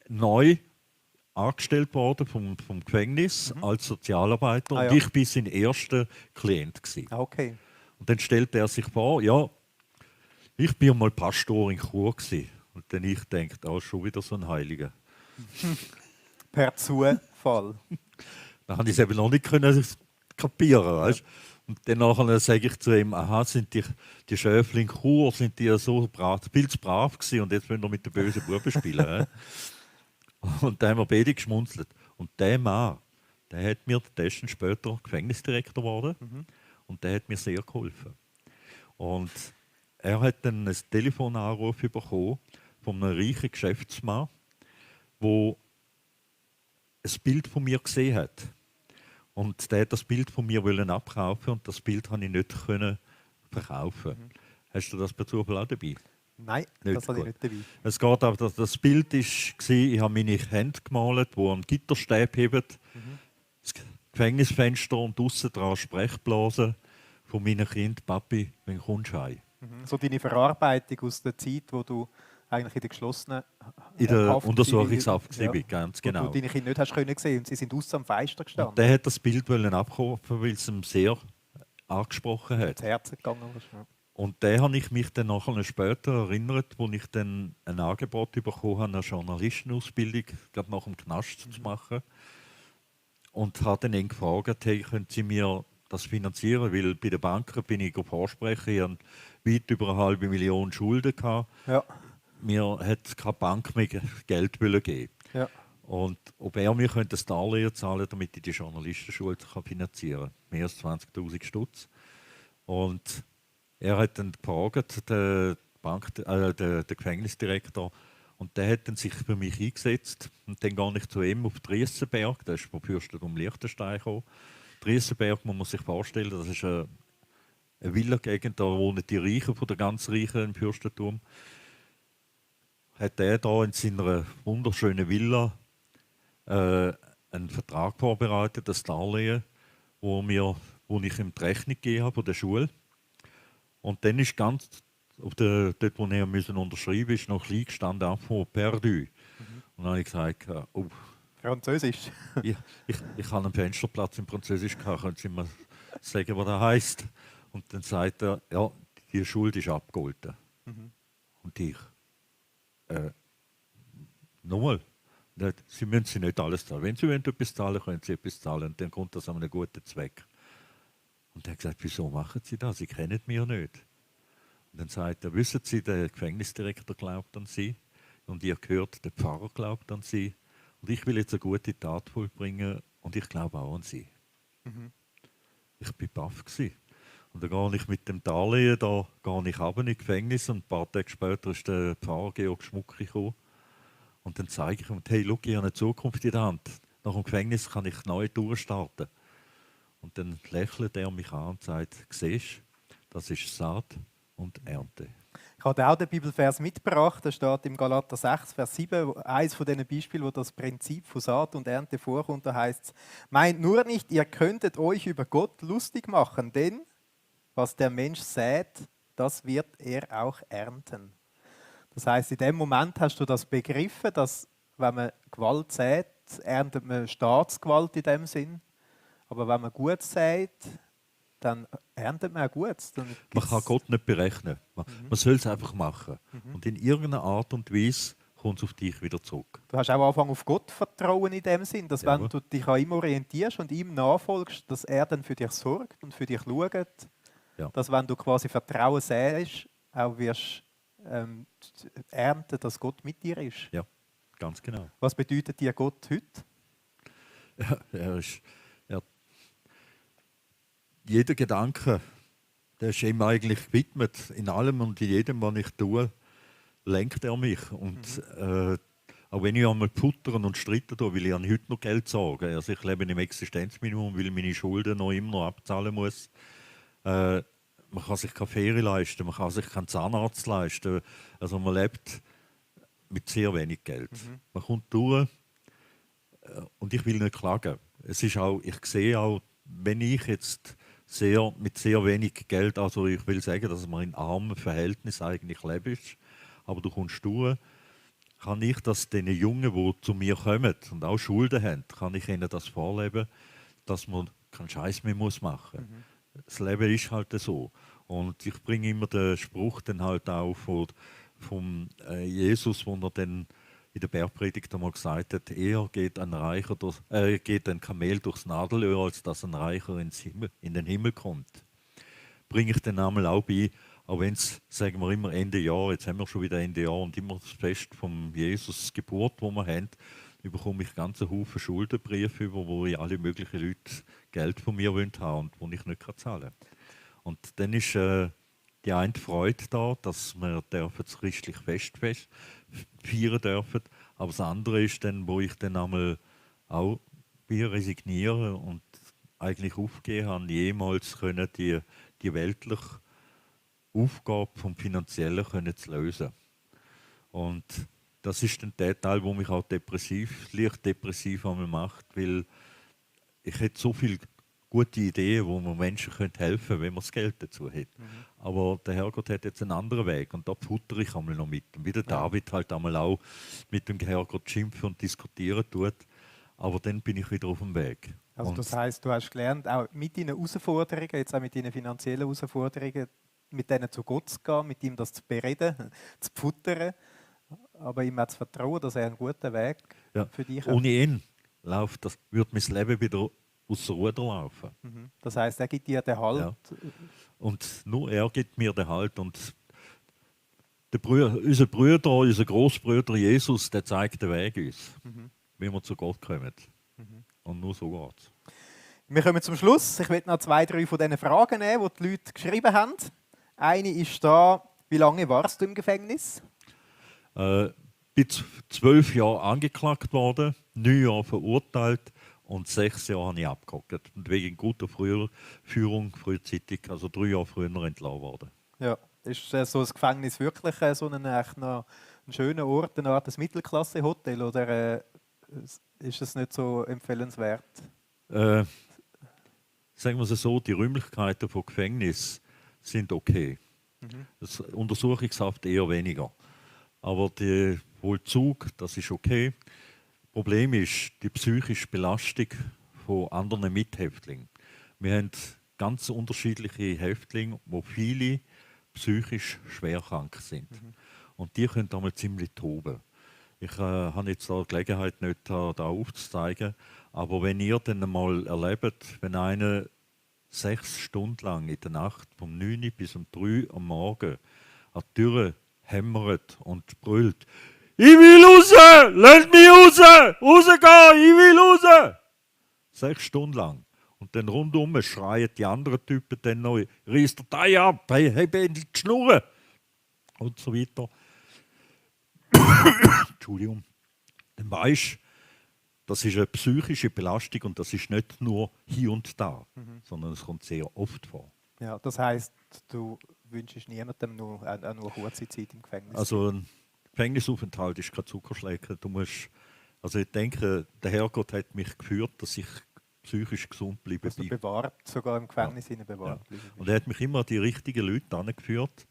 neu angestellt worden vom Gefängnis als Sozialarbeiter und ja. ich war sein erster Klient gewesen. Okay. Und dann stellte er sich vor, ja, ich bin mal Pastor in Chur gewesen. Und dann ich denke, schon wieder so ein Heiliger. Per Zufall. Da habe ich es eben noch nicht kapieren, weißt? Und dann nachher sage ich zu ihm, aha, sind die Schöfli in Chur, sind die so viel zu brav gewesen und jetzt wollen wir mit den bösen Buben spielen. Und da haben wir beide geschmunzelt. Und der Mann, der hat mir dessen später Gefängnisdirektor geworden und der hat mir sehr geholfen. Und er hat dann einen Telefonanruf bekommen von einem reichen Geschäftsmann, der ein Bild von mir gesehen hat. Und der hat das Bild von mir abkaufen und das Bild konnte ich nicht verkaufen. Hast du das per Zufall auch dabei? Nein, Nicht das hatte ich gut. nicht dabei. Es geht aber, das Bild war, ich habe meine Hände gemalt, die an Gitterstab heben, das Gefängnisfenster und draussen dran Sprechblasen von meinen Kind, Papi, wenn kommst du heim? So deine Verarbeitung aus der Zeit, wo du eigentlich in der geschlossenen In der Haft Untersuchungshaft ja, war, ganz wo genau. du deine Kinder nicht hast können sehen und sie sind aus am Fenster gestanden. Und der hat das Bild abkaufen, weil es ihm sehr angesprochen hat. ins Herz gegangen ist. Ja. Und der habe ich mich dann nachher später erinnert, wo ich dann ein Angebot bekommen habe, eine Journalistenausbildung gerade nach dem Knast zu machen. Und habe dann ihn gefragt, hey, können Sie mir das finanzieren, weil bei den Banken bin ich vorsprechen, ich hatte weit über 500.000 Schulden gehabt. Ja. Mir hat keine Bank mehr Geld geben. Ja. Und ob er mir könnte ein Darlehen zahlen, damit ich die Journalistenschule finanzieren kann. Mehr als 20.000 Stutz. Und er hat dann gefragt, den Gefängnisdirektor, und der hat dann sich für mich eingesetzt. Und dann gehe ich zu ihm auf Triesenberg, der ist vom Fürstentum Liechtenstein gekommen. Triesenberg muss man sich vorstellen, das ist eine Villagegend, da wohnen die Reichen von der ganz Reichen im Fürstentum. Hat er da in seiner wunderschönen Villa einen Vertrag vorbereitet, das Darlehen, wo ich ihm die Rechnung gegeben habe von der Schule. Und dann ist ganz dort, wo er unterschreiben musste, ist noch klein gestanden, «Enfant perdu». Und dann habe ich gesagt, oh, Französisch. ich habe einen Fensterplatz im Französisch gehabt, können Sie mir sagen, was das heisst? Und dann sagt er, ja, die Schuld ist abgegolten. Und ich, nochmal, Sie müssen nicht alles zahlen. Wenn Sie etwas zahlen, können Sie etwas zahlen. Und dann kommt das an einen guten Zweck. Und er hat gesagt, wieso machen Sie das? Sie kennen mich nicht. Und dann sagt er, wissen Sie, der Gefängnisdirektor glaubt an Sie. Und ihr gehört, der Pfarrer glaubt an Sie. Und ich will jetzt eine gute Tat vollbringen und ich glaube auch an Sie. Ich war baff. Und dann gehe ich mit dem Darlehen gehe ich runter in das Gefängnis und ein paar Tage später ist der Pfarrer Georg Schmuck gekommen. Und dann zeige ich ihm, hey, schau, ich habe eine Zukunft in der Hand. Nach dem Gefängnis kann ich neu durchstarten. Und dann lächelt er mich an und sagt, siehst du, das ist Saat und Ernte. Ich habe auch den Bibelvers mitgebracht, der steht im Galater 6, Vers 7, eines von diesen Beispielen, wo das Prinzip von Saat und Ernte vorkommt. Da heißt es, meint nur nicht, ihr könntet euch über Gott lustig machen, denn was der Mensch sät, das wird er auch ernten. Das heißt, in dem Moment hast du das begriffen, dass wenn man Gewalt sät, erntet man Staatsgewalt in dem Sinn. Aber wenn man gut sät, dann erntet man auch Gutes. Man kann Gott nicht berechnen. Man soll es einfach machen. Und in irgendeiner Art und Weise kommt es auf dich wieder zurück. Du hast auch angefangen auf Gott vertrauen in dem Sinn, dass Ja. wenn du dich an ihm orientierst und ihm nachfolgst, dass er dann für dich sorgt und für dich schaut. Ja. Dass wenn du quasi Vertrauen säst, auch wirst ernten, dass Gott mit dir ist. Ja, ganz genau. Was bedeutet dir Gott heute? Ja, jeder Gedanke, der ist ihm eigentlich gewidmet. In allem und in jedem, was ich tue, lenkt er mich. Und auch wenn ich einmal puttern und streiten tue, weil ich an heute noch Geld sorge. Also ich lebe im Existenzminimum, weil ich meine Schulden noch immer noch abzahlen muss. Man kann sich keine Ferien leisten, man kann sich keinen Zahnarzt leisten. Also man lebt mit sehr wenig Geld. Man kommt durch und ich will nicht klagen. Es ist auch, ich sehe auch, wenn ich jetzt mit sehr wenig Geld, also ich will sagen, dass man in armen Verhältnissen eigentlich lebt, aber du kommst durch, kann ich das den Jungen, die zu mir kommen und auch Schulden haben, kann ich ihnen das vorleben, dass man keinen Scheiß mehr machen muss. Das Leben ist halt so. Und ich bringe immer den Spruch dann halt auch vom Jesus, wo er dann in der Bergpredigt einmal gesagt hat, eher geht ein Kamel durchs Nadelöhr, als dass ein Reicher in den Himmel kommt. Bringe ich den einmal auch bei, auch wenn es, sagen wir immer Ende Jahr, jetzt haben wir schon wieder Ende Jahr und immer das Fest von Jesus Geburt, wo wir haben, bekomme ich ganze Haufen Schuldenbriefe über, wo ich alle möglichen Leute Geld von mir haben wollen und wo ich nicht zahlen kann. Und dann ist die eine Freude da, dass wir das christliche Fest feiern dürfen. Aber das andere ist dann, wo ich dann einmal auch resigniere und eigentlich aufgehen habe, jemals können die weltliche Aufgabe vom Finanziellen können zu lösen. Und das ist dann der Teil, wo mich auch leicht depressiv macht, weil ich hätte so viele gute Ideen, wo man Menschen helfen könnte, wenn man das Geld dazu hat. Aber der Herrgott hat jetzt einen anderen Weg und da futter ich einmal noch mit. Und wie der David halt einmal auch mit dem Herrgott schimpfen und diskutieren tut, aber dann bin ich wieder auf dem Weg. Also und das heisst, du hast gelernt, auch mit deinen Herausforderungen, jetzt auch mit deinen finanziellen Herausforderungen, mit denen zu Gott zu gehen, mit ihm das zu bereden, zu futtern, aber ihm auch zu vertrauen, dass er einen guten Weg für dich hat. Ohne ihn würde mein Leben wieder aus der Ruder laufen. Das heisst, er gibt dir den Halt. Ja. Und nur er gibt mir den Halt. Und unser Bruder, unser Großbruder Jesus, der zeigt den Weg uns, wie wir zu Gott kommen. Und nur so geht's. Wir kommen zum Schluss. Ich möchte noch 2, 3 von diesen Fragen nehmen, die die Leute geschrieben haben. Eine ist da: Wie lange warst du im Gefängnis? Bin 12 Jahre angeklagt worden, 9 Jahre verurteilt und 6 Jahre habe ich abgehockt. Und wegen guter Führung frühzeitig, also 3 Jahre früher entlassen worden. Ja. Ist so ein Gefängnis wirklich so echt noch ein schöner Ort, eine Art Mittelklasse-Hotel, oder ist es nicht so empfehlenswert? Sagen wir es so, die Räumlichkeiten von Gefängnis sind okay. Das Untersuchungshaft eher weniger. Aber der Vollzug, das ist okay. Problem ist die psychische Belastung von anderen Mithäftlingen. Wir haben ganz unterschiedliche Häftlinge, wo viele psychisch schwer krank sind. Und die können einmal ziemlich toben. Ich habe jetzt die Gelegenheit nicht, da aufzuzeigen, aber wenn ihr dann einmal erlebt, wenn einer 6 Stunden lang in der Nacht vom 9 bis um 3 am Morgen an die Tür hämmert und brüllt: «Ich will raus! Lasst mich raus! Rausgehen! Ich will raus!» 6 Stunden lang. Und dann rundum schreien die anderen Typen dann noch: «Reiss der Teil ab! Hey, hab endlich die Schnurren!» Und so weiter. Entschuldigung. Dann weisst du, das ist eine psychische Belastung und das ist nicht nur hier und da, sondern es kommt sehr oft vor. Ja, das heisst, du wünschst niemandem nur eine kurze Zeit im Gefängnis? Also ein Gefängnisaufenthalt ist kein Zuckerschlecken. Also ich denke, der Herrgott hat mich geführt, dass ich psychisch gesund bleibe. Also bewahrt, sogar im Gefängnis bewahrt. Ja. Und er hat mich immer an die richtigen Leute angeführt,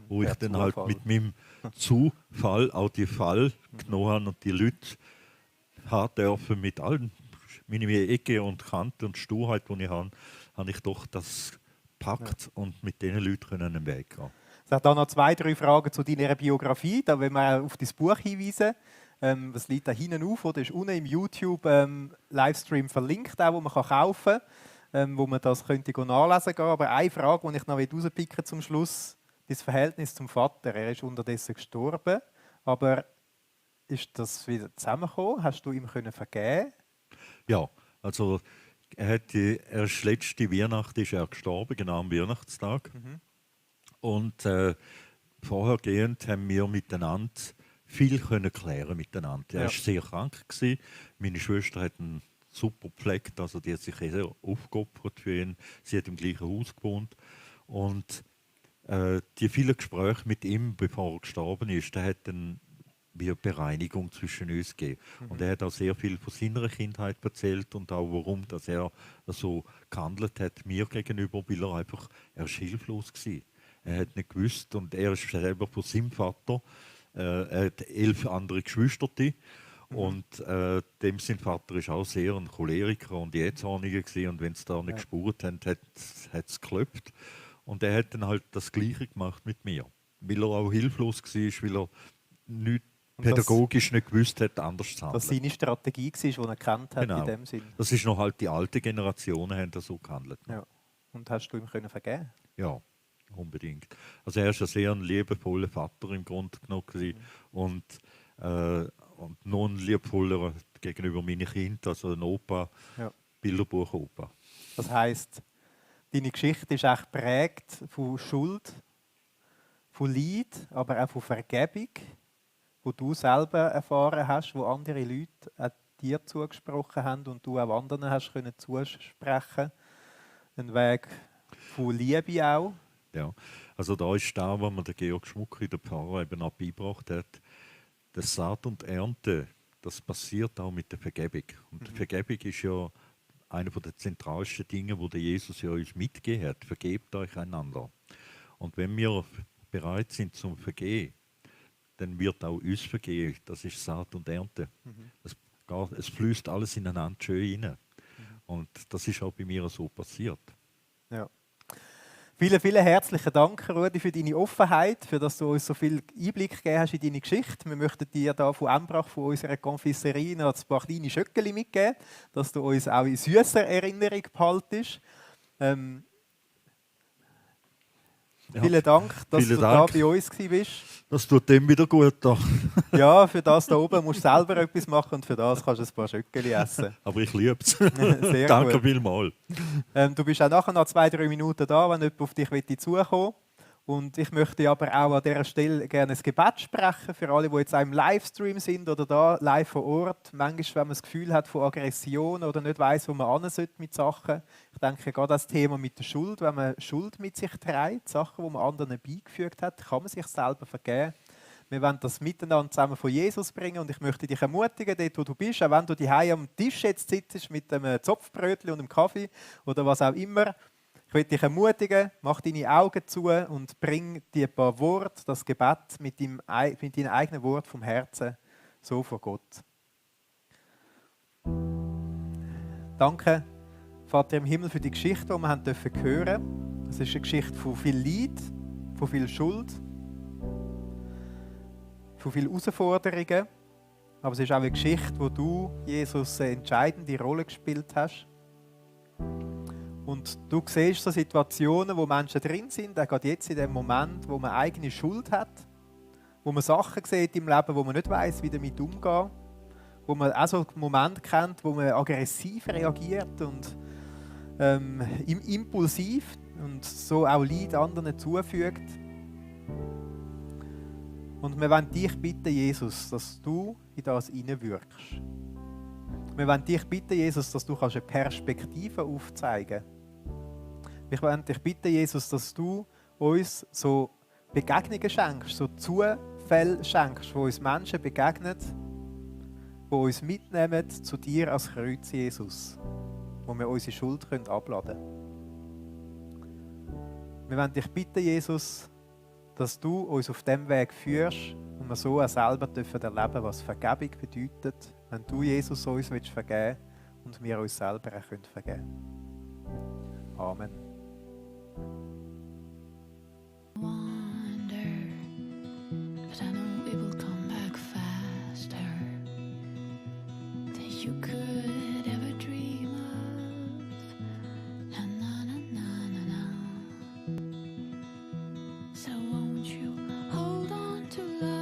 wo ich dann Zufall. halt mit meinem Zufall auch die Fall genommen habe und die Leute haben dürfen mit allen meinen Ecken und Kanten und Sturheit, die ich habe ich doch das gepackt und mit diesen Leuten können einen Weg gehen. Es hat auch noch 2, 3 Fragen zu deiner Biografie. Da wollen wir auf dein Buch hinweisen. Was liegt da hinten auf? Oder ist unten im YouTube-Livestream verlinkt, auch, wo man kaufen kann, wo man das könnte nachlesen gehen. Aber eine Frage, die ich noch rauspicken zum Schluss: Das Verhältnis zum Vater. Er ist unterdessen gestorben, aber ist das wieder zusammengekommen? Hast du ihm vergeben? Ja, also erst letzte Weihnachten ist er gestorben, genau am Weihnachtstag. Und vorhergehend haben wir miteinander viel klären miteinander. Er war sehr krank gewesen. Meine Schwester hat ihn super gepflegt, also die hat sich sehr aufgeopfert für ihn. Sie hat im gleichen Haus gewohnt. Und die vielen Gespräche mit ihm, bevor er gestorben ist, der hat dann wie eine Bereinigung zwischen uns gegeben. Und er hat auch sehr viel von seiner Kindheit erzählt und auch warum dass er so gehandelt hat mir gegenüber, weil er ist hilflos war. Er hat nicht gewusst und er ist selber von seinem Vater. Er hat 11 andere Geschwister. Und dem sein Vater ist auch sehr ein Choleriker und jähzorniger gewesen. Und wenn sie da nicht gespürt haben, hat es geklopft. Und er hat dann halt das Gleiche gemacht mit mir. Weil er auch hilflos war, weil er nicht pädagogisch nicht gewusst hat, anders zu handeln. Das seine Strategie war, die er kennt hat, Genau. in dem Sinn. Das ist noch halt die alte Generationen haben so gehandelt. Ja. Und hast du ihm vergeben? Ja, unbedingt. Also er ist ein sehr liebevoller Vater im Grunde genommen und noch ein liebevoller gegenüber meinen Kindern, also ein Opa, Bilderbuch-Opa. Das heisst, deine Geschichte ist echt geprägt von Schuld, von Leid, aber auch von Vergebung, wo du selber erfahren hast, wo andere Leute auch dir zugesprochen haben und du auch anderen hast können zusprechen. Ein Weg von Liebe auch. Ja, also da ist da, was mir der Georg Schmucker, der Pfarrer, eben auch beigebracht hat. Das Saat und Ernte, das passiert auch mit der Vergebung. Und Vergebung ist ja einer der zentralsten Dinge, die der Jesus ja uns mitgegeben hat. Vergebt euch einander. Und wenn wir bereit sind zum Vergehen, dann wird auch uns vergehen. Das ist Saat und Ernte. Es fließt alles ineinander schön rein. Und das ist auch bei mir so passiert. Ja. Vielen, vielen herzlichen Dank, Rudi, für deine Offenheit, für dass du uns so viel Einblick gegeben hast in deine Geschichte. Wir möchten dir da von Embrach, von unserer Konfiserie, noch ein paar kleine Schöckeli mitgeben, dass du uns auch in süßer Erinnerung behaltest. Ja, Vielen Dank, dass vielen du Dank. da bei uns bist. Das tut dem wieder gut. Da. Ja, für das da oben musst du selber etwas machen und für das kannst du ein paar Schöckeli essen. Aber ich liebe es. Sehr Danke gut. vielmals. Du bist auch nachher noch 2-3 Minuten da, wenn jemand auf dich zukommen will. Und ich möchte aber auch an dieser Stelle gerne ein Gebet sprechen für alle, die jetzt auch im Livestream sind oder da live vor Ort. Manchmal, wenn man das Gefühl hat von Aggression oder nicht weiss, wo man hin sollte mit Sachen. Ich denke gerade das Thema mit der Schuld, wenn man Schuld mit sich trägt, Sachen, die man anderen beigefügt hat, kann man sich selber vergeben. Wir wollen das miteinander zusammen von Jesus bringen und ich möchte dich ermutigen, dort wo du bist, auch wenn du daheim am Tisch jetzt sitzt mit einem Zopfbrötchen und einem Kaffee oder was auch immer. Ich möchte dich ermutigen, mach deine Augen zu und bring die paar Worte, das Gebet mit deinen eigenen Worten vom Herzen so vor Gott. Danke, Vater im Himmel, für die Geschichte, die wir hören dürfen. Es ist eine Geschichte von viel Leid, von viel Schuld, von vielen Herausforderungen. Aber es ist auch eine Geschichte, wo du, Jesus, eine entscheidende Rolle gespielt hast. Und du siehst so Situationen, wo Menschen drin sind, auch gerade jetzt in dem Moment, wo man eigene Schuld hat, wo man Sachen sieht im Leben, wo man nicht weiss, wie damit umgehen, wo man auch so einen Moment kennt, wo man aggressiv reagiert und impulsiv und so auch Leid anderen zufügt. Und wir wollen dich bitten, Jesus, dass du in das hineinwirkst. Wir wollen dich bitten, Jesus, dass du eine Perspektive aufzeigen kannst. Wir wollen dich bitten, Jesus, dass du uns so Begegnungen schenkst, so Zufälle schenkst, wo uns Menschen begegnen, die uns mitnehmen zu dir als Kreuz, Jesus, wo wir unsere Schuld abladen können. Wir wollen dich bitten, Jesus, dass du uns auf diesem Weg führst und wir so auch selber erleben, was Vergebung bedeutet, wenn du, Jesus, uns vergeben willst und wir uns selber auch vergeben können. Amen. But I know it will come back faster than you could ever dream of. Na na na na na na. So won't you hold on to love?